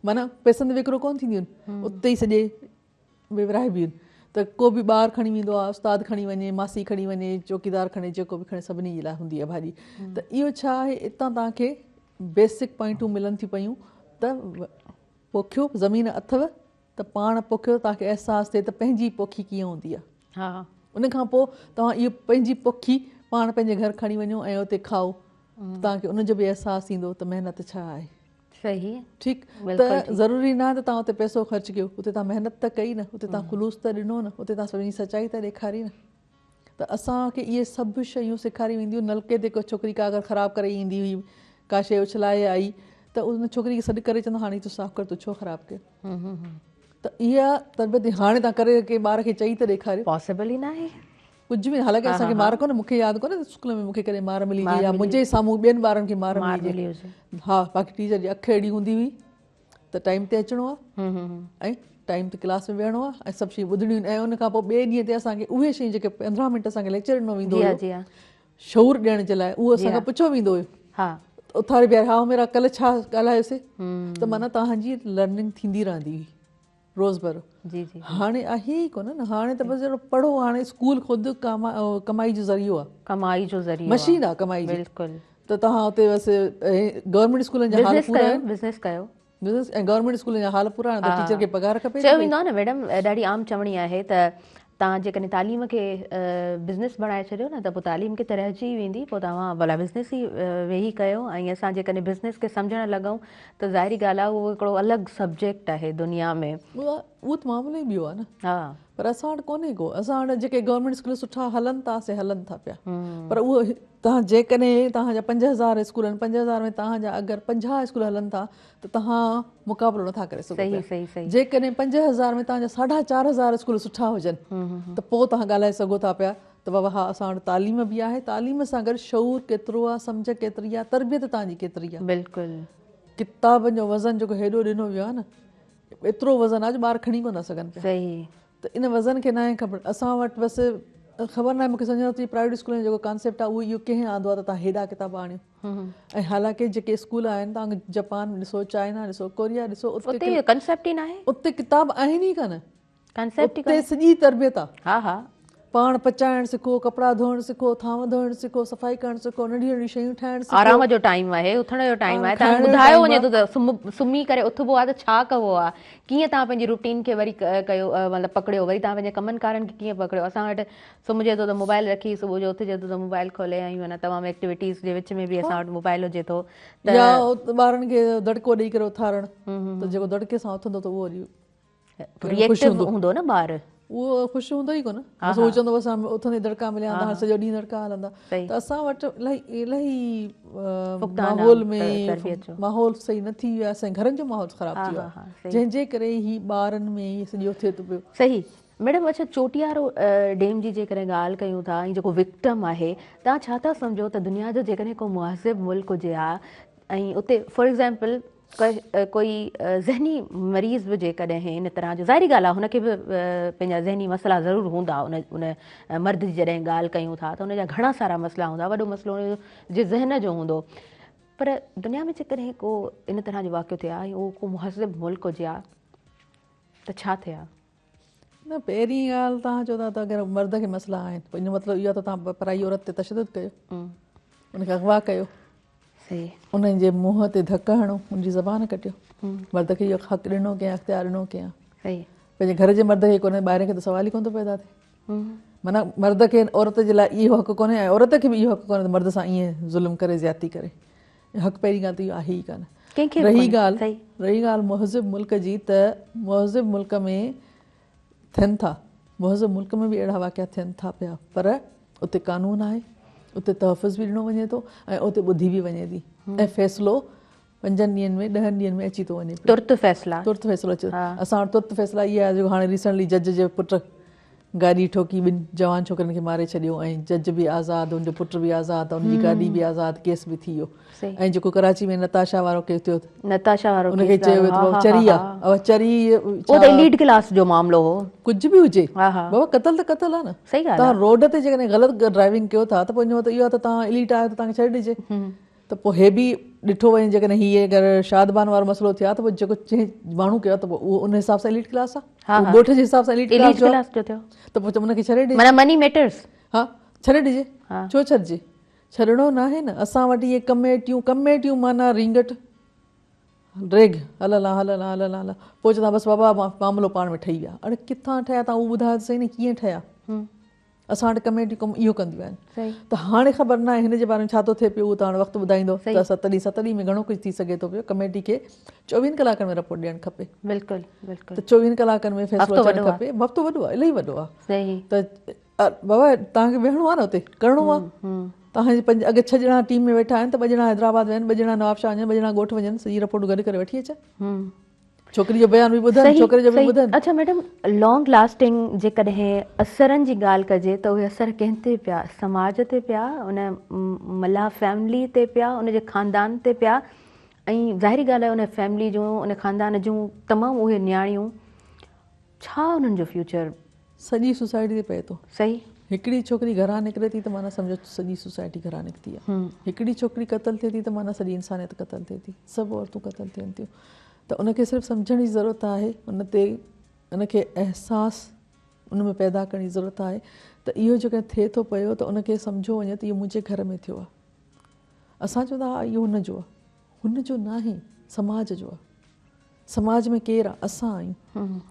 معنيٰ پئسن تي وڪرو ڪونه ٿينديون آهن اتي ئي سڄي ورهائبيون آهن ته ڪو به ٻار کڻي ويندو آهي استاد کڻي وڃي ماسي کڻي وڃي چوڪيدار کڻي جيڪو به کڻي سڀني جي لاء هوندي آهي ڀاڄي ته اهو ڇا آهي اتان توهان کي بيسڪ پوائنٽون ملن ٿيون پيون ته پوکيو زمين اٿو ته پاڻ پوکيو ته توهان کي احساس ٿئي ته پنهنجي پوکي ڪيئن هوندي آهي. ها. ان کان پوء توهان اهو پنهنجي پوکي پاڻ پنهنجي گهر کڻي وڃو ۽ اتي کائو ته توهان کي ان جو به احساس ٿيندو ته محنت ڇا آهي. صحيح. ٺيڪ ته ضروري ناهي ته توهان اتي پئسو خرچ ڪيو اتي توهان محنت ته ڪئي نه اتي توهان خلوص ته ڏنو نه اتي توهان پنهنجي سچائي ته ڏيکاري نه. ته اسان کي اهي سڀ شيون سيکاريون وينديون هيون نلڪي تي ڪا ڇوڪري ڪا اگر خراب ڪري ايندي هئي ڪا شيء اڇلائي آئي ته ان ڇوڪري کي سڏ ڪري چوندو هاڻي تون صاف ڪر تو ڇو خراب ڪيو ته اها تربيت هاڻي توهان ڪري ڪنهن ٻار کي چئي ته ڏيکاريو پاسيبل ئي ناهي ڪجهه به حالانڪه اسان کي مار ڪونه مون کي ياد ڪونه ته اسڪول ۾ مون کي ڪڏهن مار ملي هجي يا منهنجي سامهون ٻين ٻارن کي مار ملي هجي ها باقي ٽيچر جي اک اهڙي هوندي هئي ته ٽائيم تي اچڻو آهي ۽ ٽائيم تي ڪلاس ۾ ويهڻو آهي ۽ سڀ شيون ٻڌڻيون آهن ۽ ان کان پوء ٻئي ڏينهن تي اسان کي اهي شيون جيڪي 15 منٽ اسان کي ليڪچر ڏنو ويندو هيو شعور ڏيڻ جي لاء اهو اسان کان پڇيو ويندو هيو ها اٿاري بيهاري ها ميرا ڪل ڇا ڳالهايوسي ته معنيٰ توهان جي لرننگ ٿيندي رهندي هئي روزمره جي جي هاڻي آهي ئي ڪونه نه هاڻي ته بس جهڙو پڙهو هاڻي اسڪول خود ڪمائي جو ذريعو آهي ڪمائي جو ذريعو مشين آهي ڪمائي جي بلڪل ته توهان اتي بس گورنمينٽ اسڪولن جا حال پورا آهن بزنس ڪيو بزنس ۽ گورنمينٽ اسڪولن جا حال پورا آهن ته ٽيچر کي پگهار کپي چيو ويندو آهي نه ميڊم ڏاڍي عام چوڻي آهي ته توهان جيڪڏهن تعليم کي بزنس بڻائي ڇڏيو نه ته پوء تعليم کي ته رهجي ئي ويندي پوء توهان ڀلا بزنس ئي ويهي ڪيو ۽ اسان جيڪڏهن بزنس کي سمجهڻ لڳون ته ظاهري ڳالهه آهي اهو هڪڙو الڳ سبجيڪٽ آهي دنيا ۾. اهو ته معاملو ئي ٻيو آهي نه. ها. پر اسان وٽ ڪونهي ڪو اسان وٽ جيڪي گورنمينٽ اسڪول سٺا هلن ٿا سي هلن ٿا پيا پر اهو توهان جيڪڏهن توهان جا 5000 اسڪول آهن 5000 ۾ توهان جا اگر 50 اسڪول هلن ٿا ته توهان مقابلو نٿا ڪري سگهو پيا. صحيح صحيح. جيڪڏهن 5000 ۾ توهان جا 4500 اسڪول سٺا هجن ته پوء توهان ڳالهائي سگهو ٿا پيا ته بابا ها اسان وٽ تعليم به آهي تعليم سان گڏ شعور ڪيترو آهي سمجهه ڪيتري آهي تربيت توهان جي ڪيتري آهي. بلڪل. ڪتابن جو وزن جيڪو هيڏو ڏنو ويو آهي نه ايترو وزن آهي جو ٻار کڻي ڪونه ٿا سگهن پيا. صحيح. ته ان وزن کي ناهي خبر اسان وٽ بس خبر ناهي مونکي سمجهه نٿي پرائيويٽ اسڪولن جو جيڪو ڪانسيپٽ آهي اهو اهو ڪنهن آندو آهي ته توهان هيڏا ڪتاب آڻيو ۽ حالانڪه جيڪي اسڪول آهن توهان جپان ڏسو چائنا ڏسو ڪوريا ڏسو اتي اهو ڪنسيپٽ ئي ناهي. اتي ڪتاب آهن ئي ڪانه. ڪنسيپٽ ئي اتي سڄي تربيت آ. ها ها. پاڻ پچائڻ سکو، ڪپڙا ڌوئڻ سکو، ٿانو ڌوئڻ سکو، صفائي ڪرڻ سکو، ننڍيون ننڍيون شيون ٺاهڻ سکو. آرام جو ٽائيم آهي، اٿڻ جو ٽائيم آهي، توهان کي ٻڌايو وڃي ٿو ته سمهي ڪري اٿبو آهي ته ڇا ڪبو آهي، ڪيئن توهان پنهنجي روٽين کي وري ڪيو مطلب پڪڙيو، وري توهان پنهنجي ڪمن ڪارن کي ڪيئن پڪڙيو، اسان وٽ سمهجي ٿو ته موبائل رکي صبح جو اٿجي ٿو ته موبائل کولي ۽ معنيٰ تمام ايڪٽيوٽيز جي وچ ۾ به اسان وٽ موبائل هجي ٿو ته يا ٻارن کي دڙڪو ڏئي ڪري اٿارڻ ته جيڪو دڙڪي سان اٿندو ته اهو وري ريئيڪٽو هوندو نه ٻار. اهو خوش هوندو ئي ڪونه، بس اهو چوندو بس هاڻي اٿندي دڙڪا مليا هوندا، هاڻي سڄو ڏينهن دڙڪا هلندا. ته اسان وٽ الاهي الاهي ماحول ۾ ماحول صحيح نه ٿي ويو آهي، اسان جي گهرن جو ماحول خراب ٿي ويو آهي، جنهن جي ڪري هي ٻارن ۾ هي سڄو ٿئي ٿو پيو. صحيح ميڊم، اڇا چوٽيارو ڊيم جي جيڪڏهن ڳالهه ڪيون ٿا ۽ جيڪو وڪٽم آهي، توهان ڇا ٿا سمجهو ته دنيا جو جيڪڏهن ڪو مهذب ملڪ هجي ها ۽ اتي فار ايگزامپل ڪوئي ذهني مريض به جيڪڏهن ان طرح جو، ظاهري ڳالهه آهي هن کي به پنهنجا ذهني مسئلا ضرور هوندا، ان ان مرد جي جڏهن ڳالهه ڪيون ٿا ته ان جا گهڻا سارا مسئلا هوندا، وڏو مسئلو ان جي ذهن جو هوندو، پر دنيا ۾ جيڪڏهن ڪو ان طرح جو واقعو ٿئي ها ۽ اهو ڪو مهذب ملڪ هجي ها ته ڇا ٿئي ها؟ نه پهرين ڳالهه توهان چئو ٿا ته اگر مرد کي مسئلا آهن پوء ان جو مطلب اهو آهي ته توهان پرائي عورت تي تشدد ڪيو، ان کي اغوا ڪيو، ان جي منهن تي ڌڪ هڻو، ان جي زبان ڪٽيو. مرد کي اهو حق ڏنو ڪنهن، اختيار ڏنو ڪنهن؟ پنهنجي گهر جي مرد کي ڪونهي، ٻاهرين کي ته سوال ئي ڪونه ٿو پيدا ٿئي. معنيٰ مرد کي عورت جي لاء اهو حق ڪونهي ۽ عورت کي به اهو حق ڪونهي ته مرد سان ائين ظلم ڪري، زيادتي ڪري. حق پهرين ڳالهه ته اهو آهي ئي ڪانه. رهي ڳالهه رهي ڳالهه مهذب ملڪ جي ته مهذب ملڪ ۾ ٿين ٿا، مهذب ملڪ ۾ به اهڙا واقعا ٿين ٿا پيا، پر اتي قانون آهي، اتي تحفظ به ڏنو وڃي ٿو ۽ اتي ٻڌي به وڃي ٿي ۽ فيصلو 5 ڏينهن ۾ 10 ڏينهن ۾ اچي ٿو وڃي پيو. ترت فيصلا. ترت فيصلو اچي ٿو. اسان وٽ ترت فيصلا اهي آهي جيڪو هاڻي ريسنٽلي جج جي پٽ گاڏي ٺوڪي ٻن جوان ڇوڪرين کي ماري ڇڏيو ۽ جج به آزاد، ان جو پٽ به آزاد، ان جي گاڏي به آزاد، ڪيس به ٿي ويو. ۽ جيڪو ڪراچي ۾ نتاشا وارو ڪيس ٿيو، نتاشا وارو ان کي چيو ويو ته چري آ، اها چري اهو ته اليٽ ڪلاس جو معاملو هو. ڪجهه به هجي بابا قتل ته قتل آ نه. صحيح ڳالهه آ. توهان روڊ تي جيڪڏهن غلط ڊرائيونگ ڪيو ٿا ته پوء ان جو مطلب اهو آ ته توهان اليٽ آهيو ته توهان کي ڇڏي ڏجي. ته پوء هي به ڏٺو وڃي جيڪڏهن هي اگر شادبان وارو مسئلو ٿيا ته پوء جيڪو جنهن ماڻهو ڪيو ته پوء اهو ان حساب سان اليٽ ڪلاس آ. اهو ڳوٺ جي حساب سان اليٽ ڪلاس جو ٿيو ته پوء ان کي ڇڏي ڏجي. معنيٰ مني ميٽرز. ها ڇڏي ڏجي. ڇو ڇڏجي؟ ڇڏڻو ناهي نه. اسان وٽ اهي ڪميٽيون، ڪميٽيون معنيٰ رينگٽ، ڊريگ، هلن ها هلن ها هلن ها پوء چوندا بس بابا معاملو پاڻ ۾ ٺهي ويا. اڙي ڪٿان ٺهيا توهان اهو ٻڌايو ته سهي نه ڪيئن ٺهيا؟ اسان وٽ ڪميٽيون ڪم اهو ڪنديون آهن ته هاڻي خبر ناهي هن جي باري ۾ ڇا ٿو ٿئي پيو اهو ته هاڻي وقت ٻڌائيندو ته 7 ڏينهن 7 ڏينهن ۾ گهڻو ڪجهه ٿي سگهي ٿو پيو. ڪميٽي کي 24 ڪلاڪن ۾ رپورٽ ڏيڻ کپي. بلڪل بلڪل. ته 24 ڪلاڪن ۾ فيصلو اچڻ کپي. هفتو وڏو آهي، الاهي وڏو آهي. ته بابا توهان کي ويهڻو آهي نه اتي ڪرڻو آهي. توهان جي پنج اڳ 6 ڄڻا ٽيم ۾ ويٺا آهن ته 2 ڄڻا حيدرآباد وڃن، 2 ڄڻا نوابشاهه وڃن، 2 ڄڻا ڳوٺ وڃن، سڄي رپورٽ گڏ ڪري وٺي اچن. ڇوڪري جو بيان به ٻڌن، ڇوڪري جو به ٻڌن. اڇا ميڊم لانگ لاسٽنگ جيڪڏهن اثرن جي ڳالهه ڪجي ته اهي اثر ڪنهن تي پيا؟ سماج تي پيا، ان ملاح فيملي تي پيا، ان جي خاندان تي پيا ۽ ظاهري ڳالهه آهي ان فيملي جون ان خاندان جون تمام اهي نياڻيون ڇا انهن جو فيوچر؟ سڄي سوسائٽي تي پئي ٿو. صحيح. هڪڙي ڇوڪري گهران نڪري ٿي ته معنيٰ سمجهو سڄي سوسائٽي گهران نڪتي آ. هڪڙي ڇوڪري قتل ٿئي ٿي ته معنيٰ سڄي انسانيت قتل ٿئي ٿي. سڀ عورتون قتل ٿين ٿيون. ته ان کي صرف سمجهڻ جي ضرورت آهي، ان تي ان کي احساس ان ۾ پيدا ڪرڻ جي ضرورت آهي ته اهو جيڪڏهن ٿئي ٿو پيو ته ان کي سمجهيو وڃي ته اهو منهنجي گهر ۾ ٿيو آ. اسان چوندا ها اهو هن جو آ. هن جو ناهي، سماج جو آ. سماج ۾ ڪير آ؟ اسان آهيون.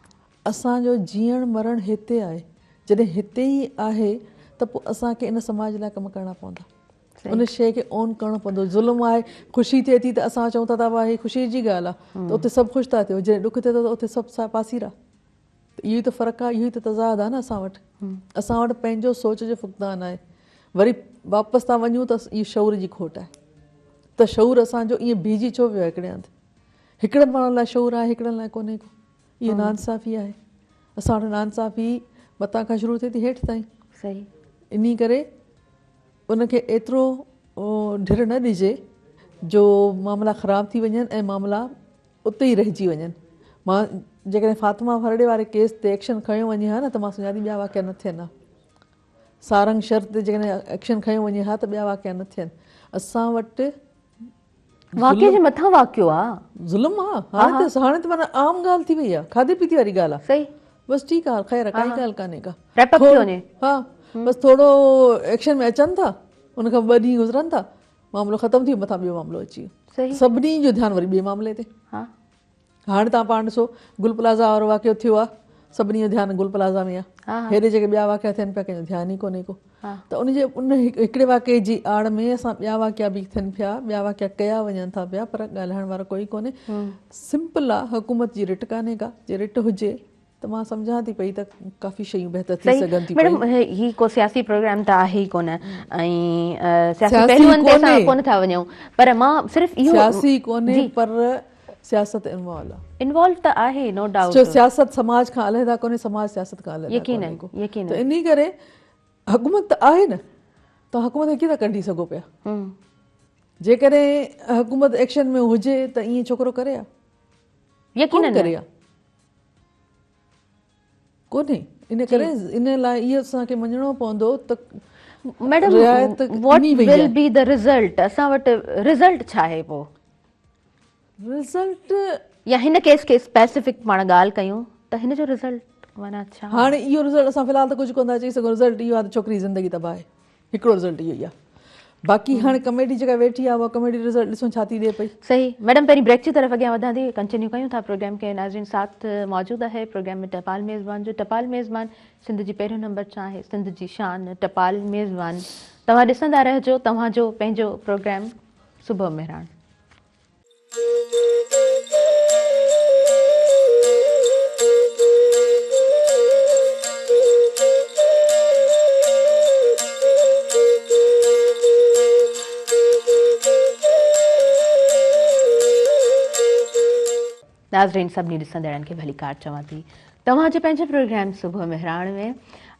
اسان جو جيئڻ مرڻ هتي آهي. جڏهن هتي ئي آهي ته پوء اسان کي ان سماج لاء ڪم ڪرڻا پوندا. ان شيء کي اون ڪرڻو پوندو. ظلم آهي، خوشي ٿئي ٿي ته اسان چئون ٿا ته هي خوشي جي ڳالهه آ ته اتي سڀ خوش ٿا ٿيو. جڏهن ڏک ٿئي ٿو ته اتي سڀ پاسيرا. ته اهو ئي ته فرق آ، اهو ئي ته تضاد آ نه اسان وٽ. اسان وٽ پنهنجو سوچ جو فقدان آهي. وري واپس ٿا وڃون ته اهو شعور جي کوٽ آهي. ته شعور اسان جو ائين بيهجي ڇو ويو آهي هڪڙي هنڌ؟ هڪڙن ماڻهن لاء شعور آهي، هڪڙن لاء ڪونهي ڪو. اها ناانصافي آهي. اسان وٽ ناانصافي مٿان کان شروع ٿئي ٿي هيٺ تائين. صحيح. انهي ڪري ان کي ايترو ڍر نه ڏجي جو معاملا خراب ٿي وڃن ۽ معاملا اتي ئي رهجي وڃن. مان جيڪڏهن فاطمه ڦرڙي واري ڪيس تي ايڪشن کنيو وڃي ها نه ته مان سمجهان ٿي ٻيا واقعا نه ٿين ها. سارنگ شر تي جيڪڏهن ايڪشن کنيو وڃي ها ته ٻيا واقعا نه ٿين. اسان وٽ واقعي جي مٿان واقعو آ. ظلم آ. هاڻي ته هاڻي ته معنيٰ عام ڳالهه ٿي وئي آ. کاڌي پيتي واري ڳالهه آ. صحيح. بس ٺيڪ آ خير آ ڪائي ڳالهه ڪانهي ڪا. ريپ اپ ٿي وڃي. ها بس ٿورو ايڪشن ۾ اچن ٿا ان کان ٻه ڏينهن گذرن ٿا معاملو ختم ٿي ويو مٿان ٻيو معاملو اچي ويو. صحيح. سڀني جو ڌيان وري ٻئي معاملي تي. ها. هاڻي توهان پاڻ ڏسو گل پلازا وارو واقعو ٿيو آ سڀني جو ڌيان گل پلازا ۾ آ هيڏي جيڪي ٻيا واقعا ٿين پيا ڪنهن جو ڌيان ئي ڪونهي ڪو ته ان جي ان هڪڙي واقعي جي آڙ ۾ اسان ٻيا واقعا به ٿين پيا ٻيا واقعا ڪيا وڃن ٿا پيا پر ڳالهائڻ وارو ڪوئي ڪونهي سمپل آ حڪومت جي رٽ ڪانهي ڪا جي رٽ هجي. ته مان سمجهان ٿي پئي ته ڪافي شيون بهتر ٿي سگهن ٿيون. ميڊم هي ڪو سياسي پروگرام ته آهي ئي ڪونه ۽ سياسي پهلوئن تي اسان ڪونه ٿا وڃون پر مان صرف اهو سياسي ڪونهي پر سياست انوالو آهي. انوالو ته آهي نو ڊائوٽ. ڇو سياست سماج کان علحده ڪونهي سماج سياست کان علحده ڪونهي ڪو. يقينن ته انهي ڪري حڪومت ته آهي نه توهان حڪومت کي ڪيئن ٿا ڪڍي سگهو پيا. جيڪڏهن حڪومت ايڪشن ۾ هجي ته ائين ڇوڪرو ڪري ها. يقينن ڪري ها. ڪونهي ان ڪري ان لاء اهو اسان کي مڃڻو پوندو ته ميڊم رعايت واٽ ڏني وئي ول آهي. بي the result اسان وٽ رزلٽ ڇا آهي پو؟ رزلٽ يا هن ڪيس کي اسپيسيفڪ پاڻ ڳالهه ڪيون ته هن جو رزلٽ معنيٰ ڇا؟ هاڻي اهو رزلٽ اسان في الحال ته ڪجهه ڪونه ٿا چئي سگهون رزلٽ اهو آهي ته ڇوڪري جي زندگي تباهه آهي هڪڙو رزلٽ اهو ئي آهي باقي هاڻي ڪميٽي جيڪا ويٺي آهي اها ڪميٽي رزلٽ ڏسون ڇا ٿي ڏي پئي. صحيح ميڊم پهرين بريڪ جي طرف اڳيان وڌان ٿي ڪنٽينيو ڪيون ٿا پروگرام کي ناظرين ساٿ موجود آهي پروگرام ۾ ٽپال ميزبان جو ٽپال ميزبان سنڌ جي پهريون نمبر چانهه سنڌ جي شان ٽپال ميزبان توهان ڏسندا رهجو توهان جو پنهنجو پروگرام صبح مهراڻ. ناظرين سڀني ڏسندڙن کي ڀليڪار چوان ٿي توهان جي پنهنجي پروگرام صبح مهراڻ ۾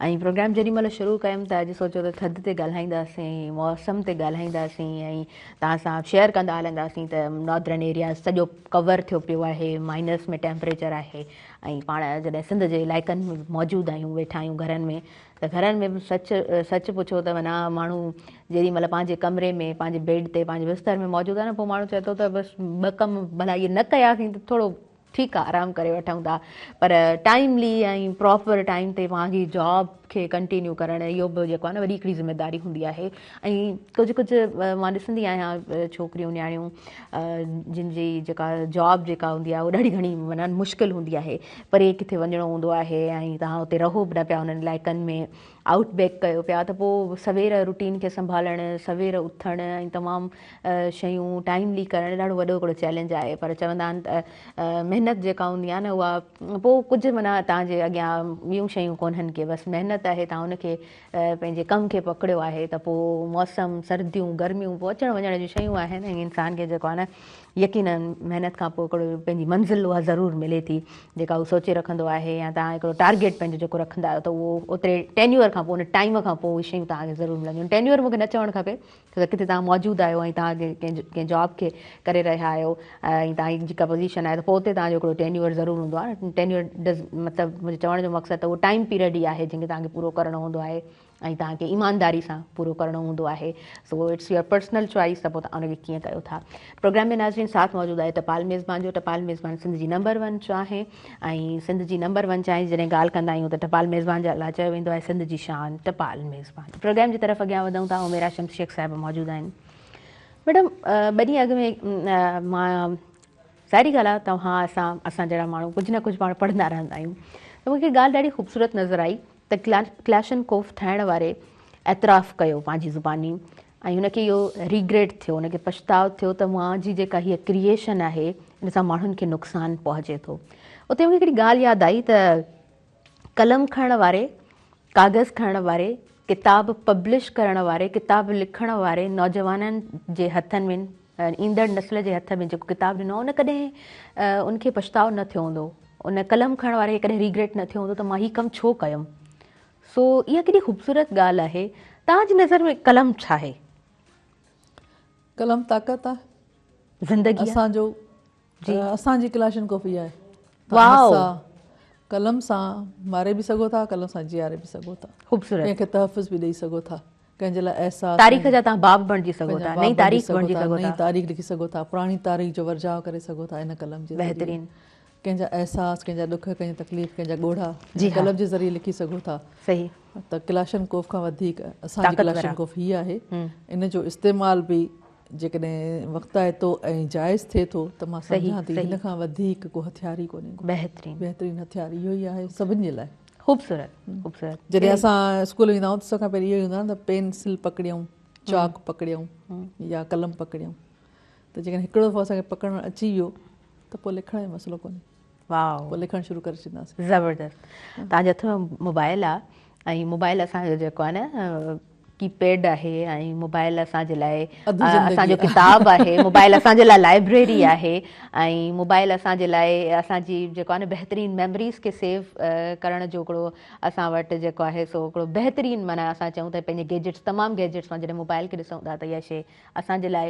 ۽ پروگرام جيڏي مهل شروع ڪيم ته اڄ سوچيو ته ٿڌ تي ڳالهائينداسين موسم تي ڳالهائينداسين ۽ توهان سان شيئر ڪندا هلنداسين ته ناردرن ايريا سڄو ڪور ٿيو پيو آهي مائنس ۾ ٽيمپريچر آهي ۽ پاڻ جڏهن سنڌ جي علائقن ۾ موجود آهيون ويٺا آهيون گهرن ۾ ته گهرن ۾ به سچ سچ پڇو ته معنيٰ ماڻهو جيڏي مهل پنهنجي ڪمري ۾ پنهنجي بيڊ تي پنهنجي بستر ۾ موجود آهي نه پوء ماڻهو چئي ٿو ته بس ٻه ڪم ڀلا اهي نه ڪياسين ته ٿورو ٺيڪ آ آرام ڪري وٺون ٿا پر ٽائيملي ۽ پراپر ٽائيم تي پنهنجي جاب کي ڪنٽينيو ڪرڻ اهو به جيڪو آهي نه وڏي هڪڙي ذميداري هوندي آهي ۽ ڪجهه ڪجهه مان ڏسندي آهيان ڇوڪريون نياڻيون جن جي جيڪا جاب جيڪا هوندي آهي اها ڏاڍي گهڻي معنيٰ مشڪل هوندي آهي پري ڪٿي وڃڻو هوندو آهي ۽ توهان اتي رهو به نه پيا انهن علائقن ۾ آئوٽ بيڪ ڪيو پيا ته پوء سوير روٽين کي سنڀالڻ سوير اٿڻ ۽ تمام شيون ٽائيملي ڪرڻ ڏاڍو وڏو هڪڙو چئلينج آهي پر چوندا آهن ته محنت جيڪا هوندي آهي نه اها پوء ڪجهه معنيٰ توهان جي اڳيان ٻيون شيون ڪونهن ڪي بس محنت آهي توهان ان کي پنهنجي ڪم کي پڪڙيو آهي ته پوء موسم سرديون گرميون پوء اچڻ وڃڻ جون شيون آهن ۽ انسان کي جيڪو آهي نه يقينن محنت کان پوء هڪڙو پنهنجي منزل اها ضرور ملي ٿي جيڪا هو سوچي رکندو آهي يا توهان هڪڙو ٽارگيٽ پنهنجو جيڪو رکندا آهيو ته اهو اوتري ٽينيور کان پوء ان ٽائيم کان پوء اهي شيون توهان کي ضرور ملنديون ٽينيور مون کي نه چوڻ کپي ڇو ته ڪٿي توهان موجود آهيو ۽ توهان ڪنهن جاب کي ڪري رهيا آهيو ۽ توهان جي جيڪا پوزيشن آهي ته پوء اتي توهان جو هڪڙو ٽينيور ضرور هوندو آهي ٽينيور ڊز مطلب منهنجي چوڻ جو مقصد ته اهو ٽائيم پيريڊ ئي آهي جنهن کي توهان کي پورو ڪرڻو هوندو آهي ۽ توهان کي ايمانداري سان پورو ڪرڻو هوندو آهي so it's your personal choice ته پوء توهان ان کي ڪيئن ڪيو ٿا. پروگرام ۾ ناظرين ساٿ موجود آهي ٽپال ميزبان جو ٽپال ميزبان سنڌ جي نمبر ون چانهه ۽ سنڌ جي نمبر ون چانهه جي جڏهن ڳالهه ڪندا آهيون ته ٽپال ميزبان جي لاء چيو ويندو آهي سنڌ جي شان ٽپال ميزبان پروگرام جي طرف اڳيان وڌون ٿا عميرا شمس شيخ صاحب موجود آهن ميڊم ٻه ڏينهن اڳ ۾ مان ظاهري ڳالهه آهي توهان اسان اسان جهڙا ماڻهو ڪجهه نه ڪجهه پاڻ پڙهندا رهندا آهيون ته مون کي ڳالهه ڏاڍي خوبصورت نظر آئي ته ڪلاشنڪوف ٺاهڻ واري اعتراف ڪيو پنهنجي زباني ۽ هن کي اهو ريگريٽ ٿيو هن کي پڇتاء ٿيو ته مان جي جيڪا هيء ڪريئيشن آهي ان سان ماڻهن کي نقصان پهچي ٿو اتي مون کي هڪڙي ڳالهه ياد آئي ته قلم کڻڻ واري ڪاغذ کڻڻ واري ڪتاب پبلش ڪرڻ واري ڪتاب لکڻ واري نوجوانن جي هٿن ۾ ايندڙ نسل جي هٿ ۾ جيڪو ڪتاب ڏنو آهي ان ڪڏهن ان کي پڇتاء نه ٿيو هوندو ان قلم کڻڻ واري کي ڪڏهن ريگريٽ نه ٿيو هوندو ته مان هي ڪم ڇو ڪيم سو اها ڪيڏي خوبصورت ڳالهه آهي توهان جي نظر ۾ قلم ڇا آهي؟ قلم طاقت آهي زندگي اسان جو جي اسان جي ڪلاشن ڪوفي آهي واو قلم سان ماري به سگهو ٿا قلم سان جياري به سگهو ٿا خوبصورت ڪنهن کي تحفظ به ڏئي سگهو ٿا ڪنهن جي لاء احساس تاريخ جا توهان باب بڻجي سگهو ٿا نئين تاريخ بڻجي سگهو ٿا نئين تاريخ لکي سگهو ٿا پراڻي تاريخ جو ورجاء ڪري سگهو ٿا ان قلم جي ذريعي بهترين ڪنهن جا احساس ڪنهن جا ڏک ڪنهن جي تڪليف ڪنهن جا ڳوڙها ان قلم جي ذريعي لکي سگهو ٿا صحيح ته ڪلاشن ڪوف کان وڌيڪ اسان جي ڪلاشن ڪوف هي آهي ان جو استعمال به جيڪڏهن وقتائتو ۽ جائز ٿئي ٿو ته مان سمجهان ٿي هن کان وڌيڪ ڪو هٿيار ئي ڪونهي ڪو. بهترين. بهترين هٿيار اهو ئي آهي سڀن جي لاء. خوبصورت خوبصورت. جڏهن اسان اسڪول ويندا آهيون ته سڀ کان پهرين اهو ئي هوندو آهي نه ته پينسل پڪڙيون چاڪ پڪڙيون يا قلم پڪڙيون ته جيڪڏهن هڪڙو دفعو اسان کي پڪڙڻ اچي ويو ته پوء لکڻ جو مسئلو ڪونهي. واو. پوء لکڻ شروع ڪري ڇڏينداسين. زبردست. توهان جي هٿ ۾ موبائل آ ۽ موبائل اسان جو جيڪو آ نه ڪي پيڊ آهي ۽ موبائل اسان جي لاء اسان جو ڪتاب آهي موبائل اسان جي لاء لائبريري آهي ۽ موبائل اسان جي لاء اسان جي جيڪو آهي نه بهترين ميموريز کي سيو ڪرڻ جو هڪڙو اسان وٽ جيڪو آهي سو هڪڙو بهترين معنيٰ اسان چئون ته پنهنجي گيجٽس تمام گيجٽس مان جڏهن موبائل کي ڏسون ٿا ته اها شي اسان جي لاء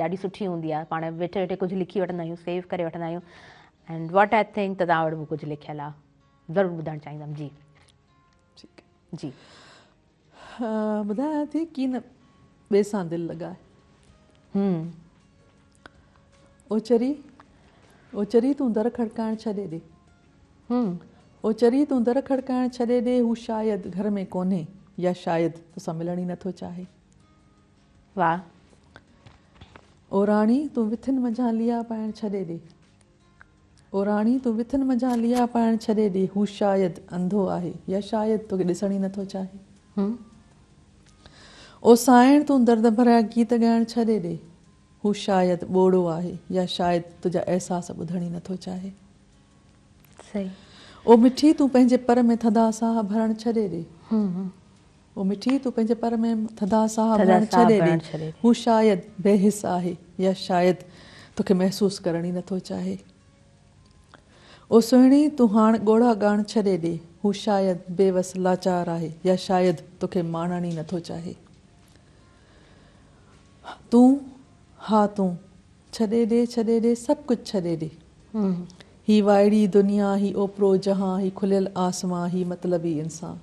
ڏاڍي سٺي هوندي آهي پاڻ ويٺي ويٺي ڪجهه لکي وٺندا آهيون سيو ڪري وٺندا آهيون اينڊ what I think ته توهان وٽ به ڪجهه لکيل آهي ضرور ٻڌڻ چاهيندم جي ٺيڪ جي ٻڌايان ٿي ڪي نه ٻئي سان دل لڳائي او چري او چري تون در کڙڪائڻ ڇڏي ڏي او چري تون در کڙڪائڻ ڇڏي ڏي هو شايد گهر ۾ ڪونهي يا شايد توسان ملڻ ئي نٿو چاهي. واھ. او راڻي تون وٿين منجهان ليئا پائڻ ڇڏي ڏي. او راڻي تون وٿين منجهان ليئا پائڻ ڇڏي ڏي هو شايد انڌو آهي يا شايد توکي ڏسڻ ئي نٿو چاهي. او سانئڻ تون درد ڀريا گيت ڳائڻ ڇڏي ڏي هو شايد ٻوڙو آهي يا شايد تنهنجا احساس ٻڌڻ ئي نٿو چاهي. صحيح. او مٺي تون پنهنجي پر ۾ ٿڌا ساهه ڀرڻ ڇڏي ڏي. او مٺي تون پنهنجي پر ۾ ٿڌا ساهه ڀرڻ ڇڏي ڏي. هو شايد بي حس آهي يا شايد توکي محسوس ڪرڻ ئي نٿو چاهي. او سهڻي تون هاڻ ڳوڙها ڳاڙڻ ڇڏي ڏي. هو شايد بي وس لاچار آهي يا شايد توکي ماڻڻ ئي نٿو چاهي. تون ها تون ڇڏي ڏي ڇڏي ڏي سڀ ڪجهه ڇڏي ڏي. هي وائڙي دنيا هي اوپرو جهان هي کليل آسمان هي مطلبي انسان.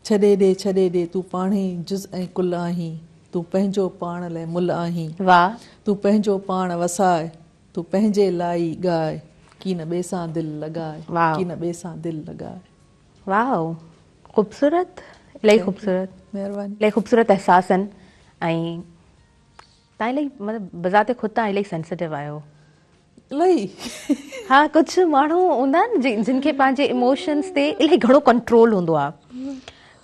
ڇڏي ڏي ڇڏي ڏي تون پاڻهي جز ۽ ڪل آهين تون پنهنجو پاڻ لئه ملهه آهين. واھ. تون پنهنجو پاڻ وساء تون پنهنجي لاء ئي ڳاء ڪي نه ٻئي سان دل لڳاء ڪي نه ٻئي سان دل لڳاء. واھ خوبصورت الاهي خوبصورت. مهرباني. الاهي خوبصورت احساس آهن ۽ توهان الاهي مطلب بذات خود توهان الاهي سينسيٽو آهيو. الاهي. ها ڪجهه ماڻهو هوندا آهن جن کي پنهنجي ايموشنز تي الاهي گهڻو ڪنٽرول هوندو آهي.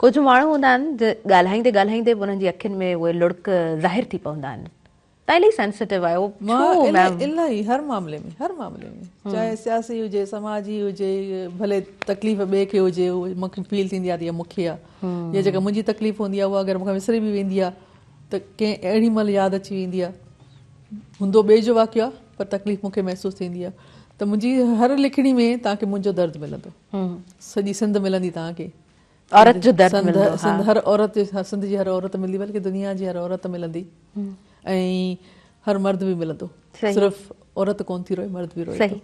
ڪجهه ماڻهو هوندا آهن ڳالهائيندي ڳالهائيندي به انهن جي اکين ۾ اهي لڙڪ ظاهر ٿي پوندا آهن. توهان الاهي سينسيٽو آهيو ڇو ميم؟ الاهي هر معاملي ۾ هر معاملي ۾ چاهي سياسي هجي سماجي هجي ڀلي تڪليف ٻئي کي هجي مون کي فيل ٿيندي آهي ته اها مون کي آهي يا جيڪا منهنجي تڪليف هوندي آهي اها اگر مون کان وسري به ويندي آهي ته ڪنهن اهڙي مهل ياد اچي ويندي آهي. هوندو ٻئي جو واقعو آهي پر تڪليف مون کي محسوس ٿيندي آهي ته منهنجي هر لکڻي ۾ توهان کي منهنجو درد ملندو. سڄي سنڌ ملندي توهان کي. عورت جو درد ملندو. سنڌ هر عورت سنڌ جي هر عورت ملندي بلڪه دنيا جي هر عورت ملندي ۽ هر مرد به ملندو. صرف عورت ڪونه ٿي روئي مرد به روئي ٿو.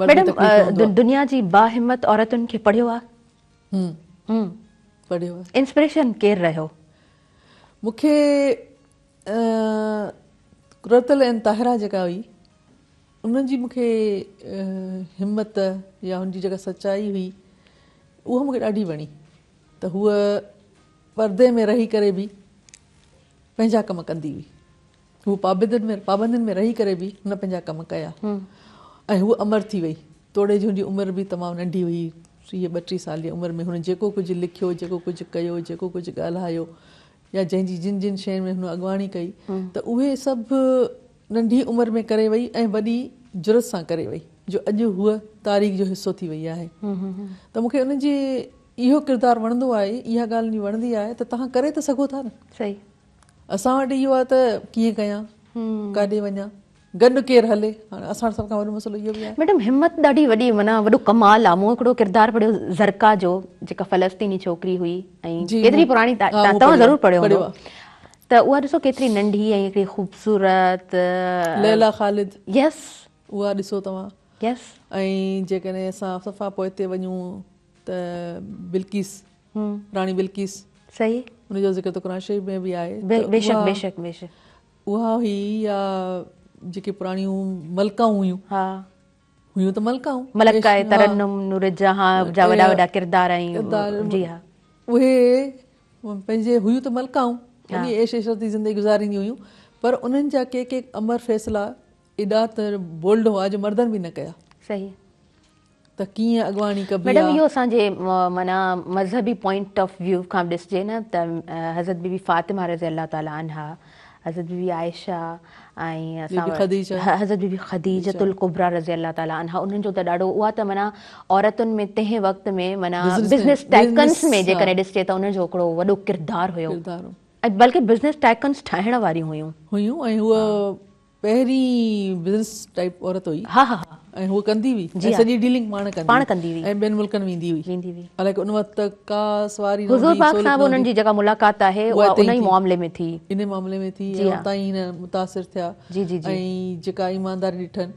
ميڊم دنيا جي باهمت عورتن کي پڙهيو آهي؟ پڙهيو آهي. انسپريشن ڪير رهيو؟ مون کي قرة العين طاهره جيڪا هئي ان جي مون کي همت يا هن جي جيڪا سچائي هئي اها مون کي ڏاڍي وڻي ته هوء پردي ۾ رهي ڪري به پنهنجا ڪم ڪندي هئي. هوء پابندين ۾ پابندين ۾ رهي ڪري به هن پنهنجا ڪم ڪيا ۽ هوء امر ٿي وئي. توڙي جو هن جي عمر به تمام ننڍي هئي، 30 32 سال جي عمر ۾ هن جيڪو ڪجهه لکيو، جيڪو ڪجهه ڪيو، جيڪو ڪجهه ڳالهايو يا جنهن جي جن جن شين ۾ هن اڳواڻي ڪئي ته اهي سڀ ننڍي عمر ۾ ڪري وئي ۽ وڏي جرئت سان ڪري وئي جو اڄ هوء تاريخ جو حصو ٿي وئي آهي ته مون کي ان جي اهو ڪردار وڻندو آهي، اها ڳالهه ان جي وڻندي آهي ته توهان ڪري ته سگهو ٿا نه. صحيح. اسان وٽ اهو آهي ته ڪيئن ڪيان، ڪاڏي وڃان، گڏ ڪير هلي، هاڻي اسان وٽ سڀ کان وڏو مسئلو اهو به آهي. ميڊم همت ڏاڍي وڏي معنيٰ وڏو ڪمال آ مون هڪڙو ڪردار پڙهيو زرقا جو جيڪا فلسطيني ڇوڪري هئي ۽ ڪيتري پراڻي توهان ضرور پڙهيو هوندو ته اها ڏسو ڪيتري ننڍي ۽ هڪڙي خوبصورت ليليٰ خالد يس اها ڏسو توهان يس ۽ جيڪڏهن اسان صفا پوئتي وڃون ته بلقيس راڻي بلقيس صحيح ان جو ذڪر ته قرآن شريف ۾ به آهي بيشڪ بيشڪ بيشڪ اها هئي يا جيڪي پراڻيون ملڪائون هيون ها هيون ته ملڪائون ملڪه ترنم نور جهان جا وڏا وڏا ڪردار ۽ جي ها اهي پنهنجي هيون ته ملڪائون وڏي عيش عشرت جي زندگي گذارينديون هيون پر انهن جا ڪي ڪي امر فيصلا ايڏا ته بولڊ هئا جو مردن به نه ڪيا صحيح ته ڪيئن اڳواڻي ڪبي آ. ميڊم اهو اسان جي معنيٰ مذهبي پوائنٽ آف ويو کان به ڏسجي نه ته حضرت بي بي فاطمه رضي الله تعالٰي عنها حضرت بي بي عائشه ۽ اسان وٽ حضرت بي بي خديجة الڪبريٰ رضي الله تعالٰي عنها انهن جو ته ڏاڍو اها ته معنيٰ عورتن ۾ تنهن وقت ۾ معنيٰ بزنس ٽائيڪنس ۾ جيڪڏهن ڏسجي ته انهن جو هڪڙو وڏو ڪردار هيو ۽ بلڪه بزنس ٽائيڪنس ٺاهڻ واريون هيون. هيون ۽ هوء پهرين بزنس ٽائيپ عورت هئي. ها ها ها. ۽ هوء ڪندي هئي ۽ سڄي ڊيلنگ پاڻ ڪندي پاڻ ڪندي هئي ۽ ٻين ملڪن ويندي هئي. ويندي هئي. حالانڪه ان وقت ته ڪا سواري نه حضور هوندي پاڪ سهولت سان نه به انهن هوندي. جي جيڪا ملاقات آهي اها اها اتي ان ئي ئي ٿي. معاملي ۾ ٿي. ان معاملي ۾ ٿي جي ۽ ها. اتان ئي هن متاثر ٿيا جي جي جي. ۽ جيڪا ايمانداري ڏٺن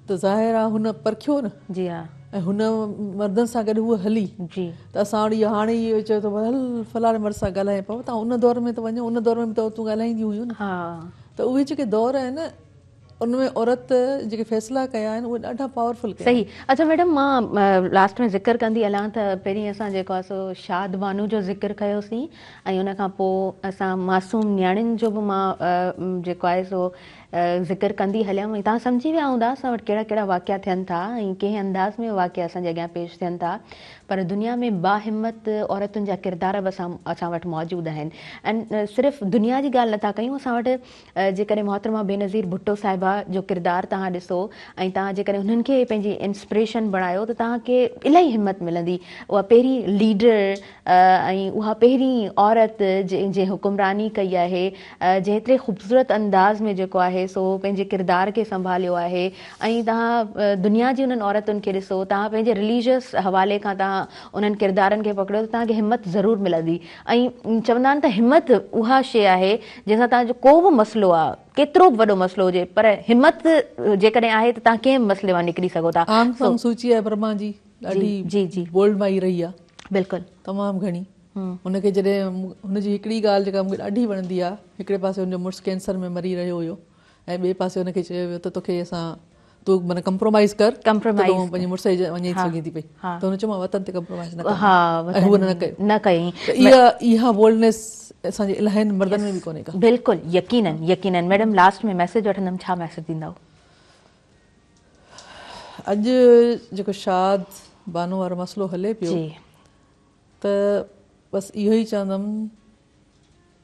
ته ظاهر آ هن پرکيو نه. جي ها. ۽ هن مردن سان گڏ هوء هلي. جي. ته اسان وٽ اهو هاڻي اهو چئي ٿو هل فلاڻي مرد سان ڳالهائين پوء توهان ان دور ۾ ته وڃو ان دور ۾ به ته عورتون ڳالهائينديون هيون نه. ها. ته اهي جيڪي دور آهن ان ۾ عورت جيڪي فيصلا ڪيا آهن اهي ڏاڍا پاورفل ڪيا آهن. صحيح اڇا ميڊم مان لاسٽ ۾ ذڪر ڪندي هلان ته پهرين اسان جيڪو آهي سو شاد بانو جو ذڪر ڪيوسين ۽ ان کان پوء اسان معصوم نياڻين جو به مان جيڪو آهي سو ذڪر ڪندي هليم ۽ توهان سمجهي ويا هوندا اسان وٽ ڪهڙا ڪهڙا واقعا ٿين ٿا ۽ ڪنهن انداز ۾ واقعا اسان جي اڳيان پيش ٿين ٿا پر دنيا ۾ باهمت عورتن جا ڪردار به اسان اسان وٽ موجود آهن ۽ صرف دنيا جي ڳالهه نٿا ڪيون اسان وٽ جيڪڏهن محترمه بينظير ڀٽو صاحبه جو ڪردار توهان ڏسو ۽ توهان جيڪڏهن انهن کي پنهنجي انسپريشن بڻايو ته توهان کي الاهي همت ملندي. اها پهرين ليڊر ۽ اها پهرين عورت جنهن حڪمراني ڪئي آهي، جنهن ايتري خوبصورت انداز ۾ جيڪو آهي سو پنهنجي ڪردار کي سنڀاليو آهي ۽ توهان دنيا جي انهن عورتن کي ڏسو، توهان پنهنجي رليجس حوالي کان توهان انهن ڪردارن کي پڪڙيو ته توهان کي همت ضرور ملندي. ۽ چوندا آهن ته همت اها شيء آهي جنهن سان توهان جو ڪو به مسئلو آ ڪيترو به وڏو مسئلو هجي پر همت جيڪڏهن آهي ته توهان ڪنهن به مسئلي مان نڪري سگهو ٿا. آنگ سان سوچي آهي برما جي ڏاڍي جي جي بولڊ مائي رهي آ. بلڪل. تمام گهڻي هن کي جڏهن هن جي هڪڙي ڳالهه جيڪا مونکي ڏاڍي وڻندي آ هڪڙي پاسي هن جو مڙس ڪينسر ۾ مري رهيو هيو ۽ ٻئي پاسي هن کي چيو ويو ته توکي اسان تون معنيٰ ڪمپرومائيز ڪر ته تون پنهنجي مڙس جي وڃي سگهين ٿي پئي ته هن چيو مان وطن تي ڪمپرومائيز نه ڪندم ۽ هوء نه ڪيو نه ڪيائين ته اها اها بولڊنيس اسان جي الاهين مردن ۾ به ڪونهي ڪا. بلڪل يقينن يقينن ميڊم لاسٽ ۾ ميسيج وٺندم ڇا ميسيج ڏيندؤ؟ اڄ جيڪو شاد بانو وارو مسئلو هلي پيو ته بس اهو ئي چوندم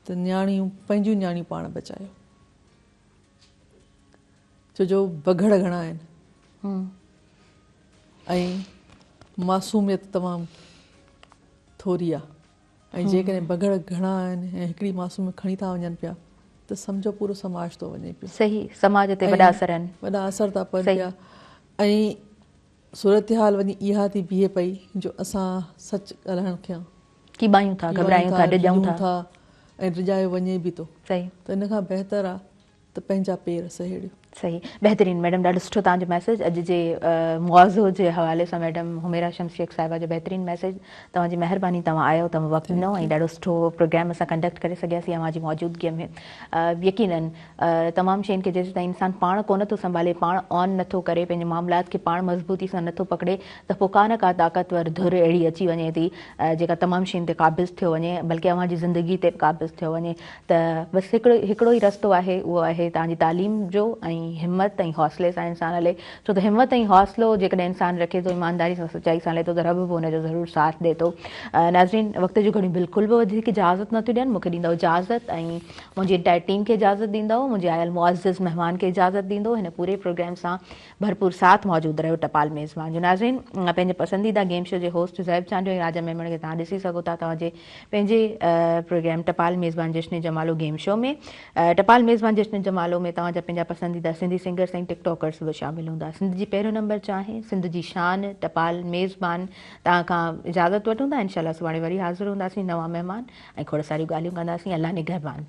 ته نياڻيون پنهنجون نياڻيون پاڻ بچايو. ڇو جو بگهڙ گهڻا آهن ۽ معصوميت تمام ٿوري آهي ۽ جيڪڏهن بگهڙ گهڻا آهن ۽ هڪڙي معصوميت کڻي ٿا وڃن پيا ته سمجهو پورو سماج ٿو وڃي پيو. صحيح سماج تي وڏا اثر آهن. وڏا اثر ٿا پون پيا ۽ صورتحال وڃي اها ٿي بيهي پئي جو اسان سچ ڳالهائڻ کان ڪيٻايون ٿا، گهٻرايون ٿا، ڊڄون ٿا ۽ ڊڄايو وڃي به ٿو. صحيح. ته ان کان بهتر آ ته پنهنجا پير سهيڙيو. صحيح بهترين ميڊم ڏاڍو سٺو توهان جو ميسيج اڄ جي موضوع جي حوالي سان ميڊم حميرا شمس شيخ صاحبه جو بهترين ميسيج توهان جي مهرباني توهان آيو توهان وقت ڏنو ۽ ڏاڍو سٺو پروگرام اسان ڪنڊڪٽ ڪري سگهياسين اوهان جي موجودگي ۾ يقينن تمام شين کي جيسيتائين انسان پاڻ ڪونه ٿو سنڀالي پاڻ آن نٿو ڪري پنهنجي معاملات کي پاڻ مضبوطي سان نٿو پڪڙي ته پوء ڪا نه ڪا طاقتور ڌر اهڙي اچي وڃي ٿي جيڪا تمام شين تي قابض ٿيو وڃي بلڪه اوهان جي زندگي تي به قابض ٿيو وڃي ته بس هڪڙو هڪڙو ئي رستو آهي اهو آهي توهان جي تعليم جو ۽ همت ۽ حوصلي سان انسان هلي ڇو ته همت ۽ حوصلو جيڪڏهن انسان رکي ٿو ايمانداري سان سچائي سان هلي ٿو ته رب به ان جو ضرور ساٿ ڏي ٿو ناظرين وقت جون گهڙيون بلڪل به وڌيڪ اجازت نه ٿيون ڏين مون کي ڏيندؤ اجازت ۽ منهنجي انٽائر ٽيم کي اجازت ڏيندؤ منهنجي آيل معزز مهمان کي اجازت ڏيندو هن پوري پروگرام سان ڀرپور ساٿ موجود رهيو ٽپال ميزبان جو ناظرين پنهنجي پسنديده گيم شو جي هوسٽ زيب چانڊيو ۽ راجا ميمڻ کي توهان ڏسي سگهو ٿا توهان جي پنهنجي پروگرام ٽپال ميزبان جشن جمالو گيم شو ۾ ٽپال ميزبان جشن جمالو ۾ توهان جا پنهنجا پسنديده سنڌي سنگرس ۽ ٽڪ ٽاڪرس به شامل هوندا سنڌ جي پهريون نمبر چانهه سنڌ جي شان ٽپال ميزبان توهان کان اجازت وٺون ٿا انشاء الله سڀاڻي وري حاضر هونداسين نوان مهمان ۽ کوڙ ساريون ڳالهيون ڪنداسين الله نگهبان.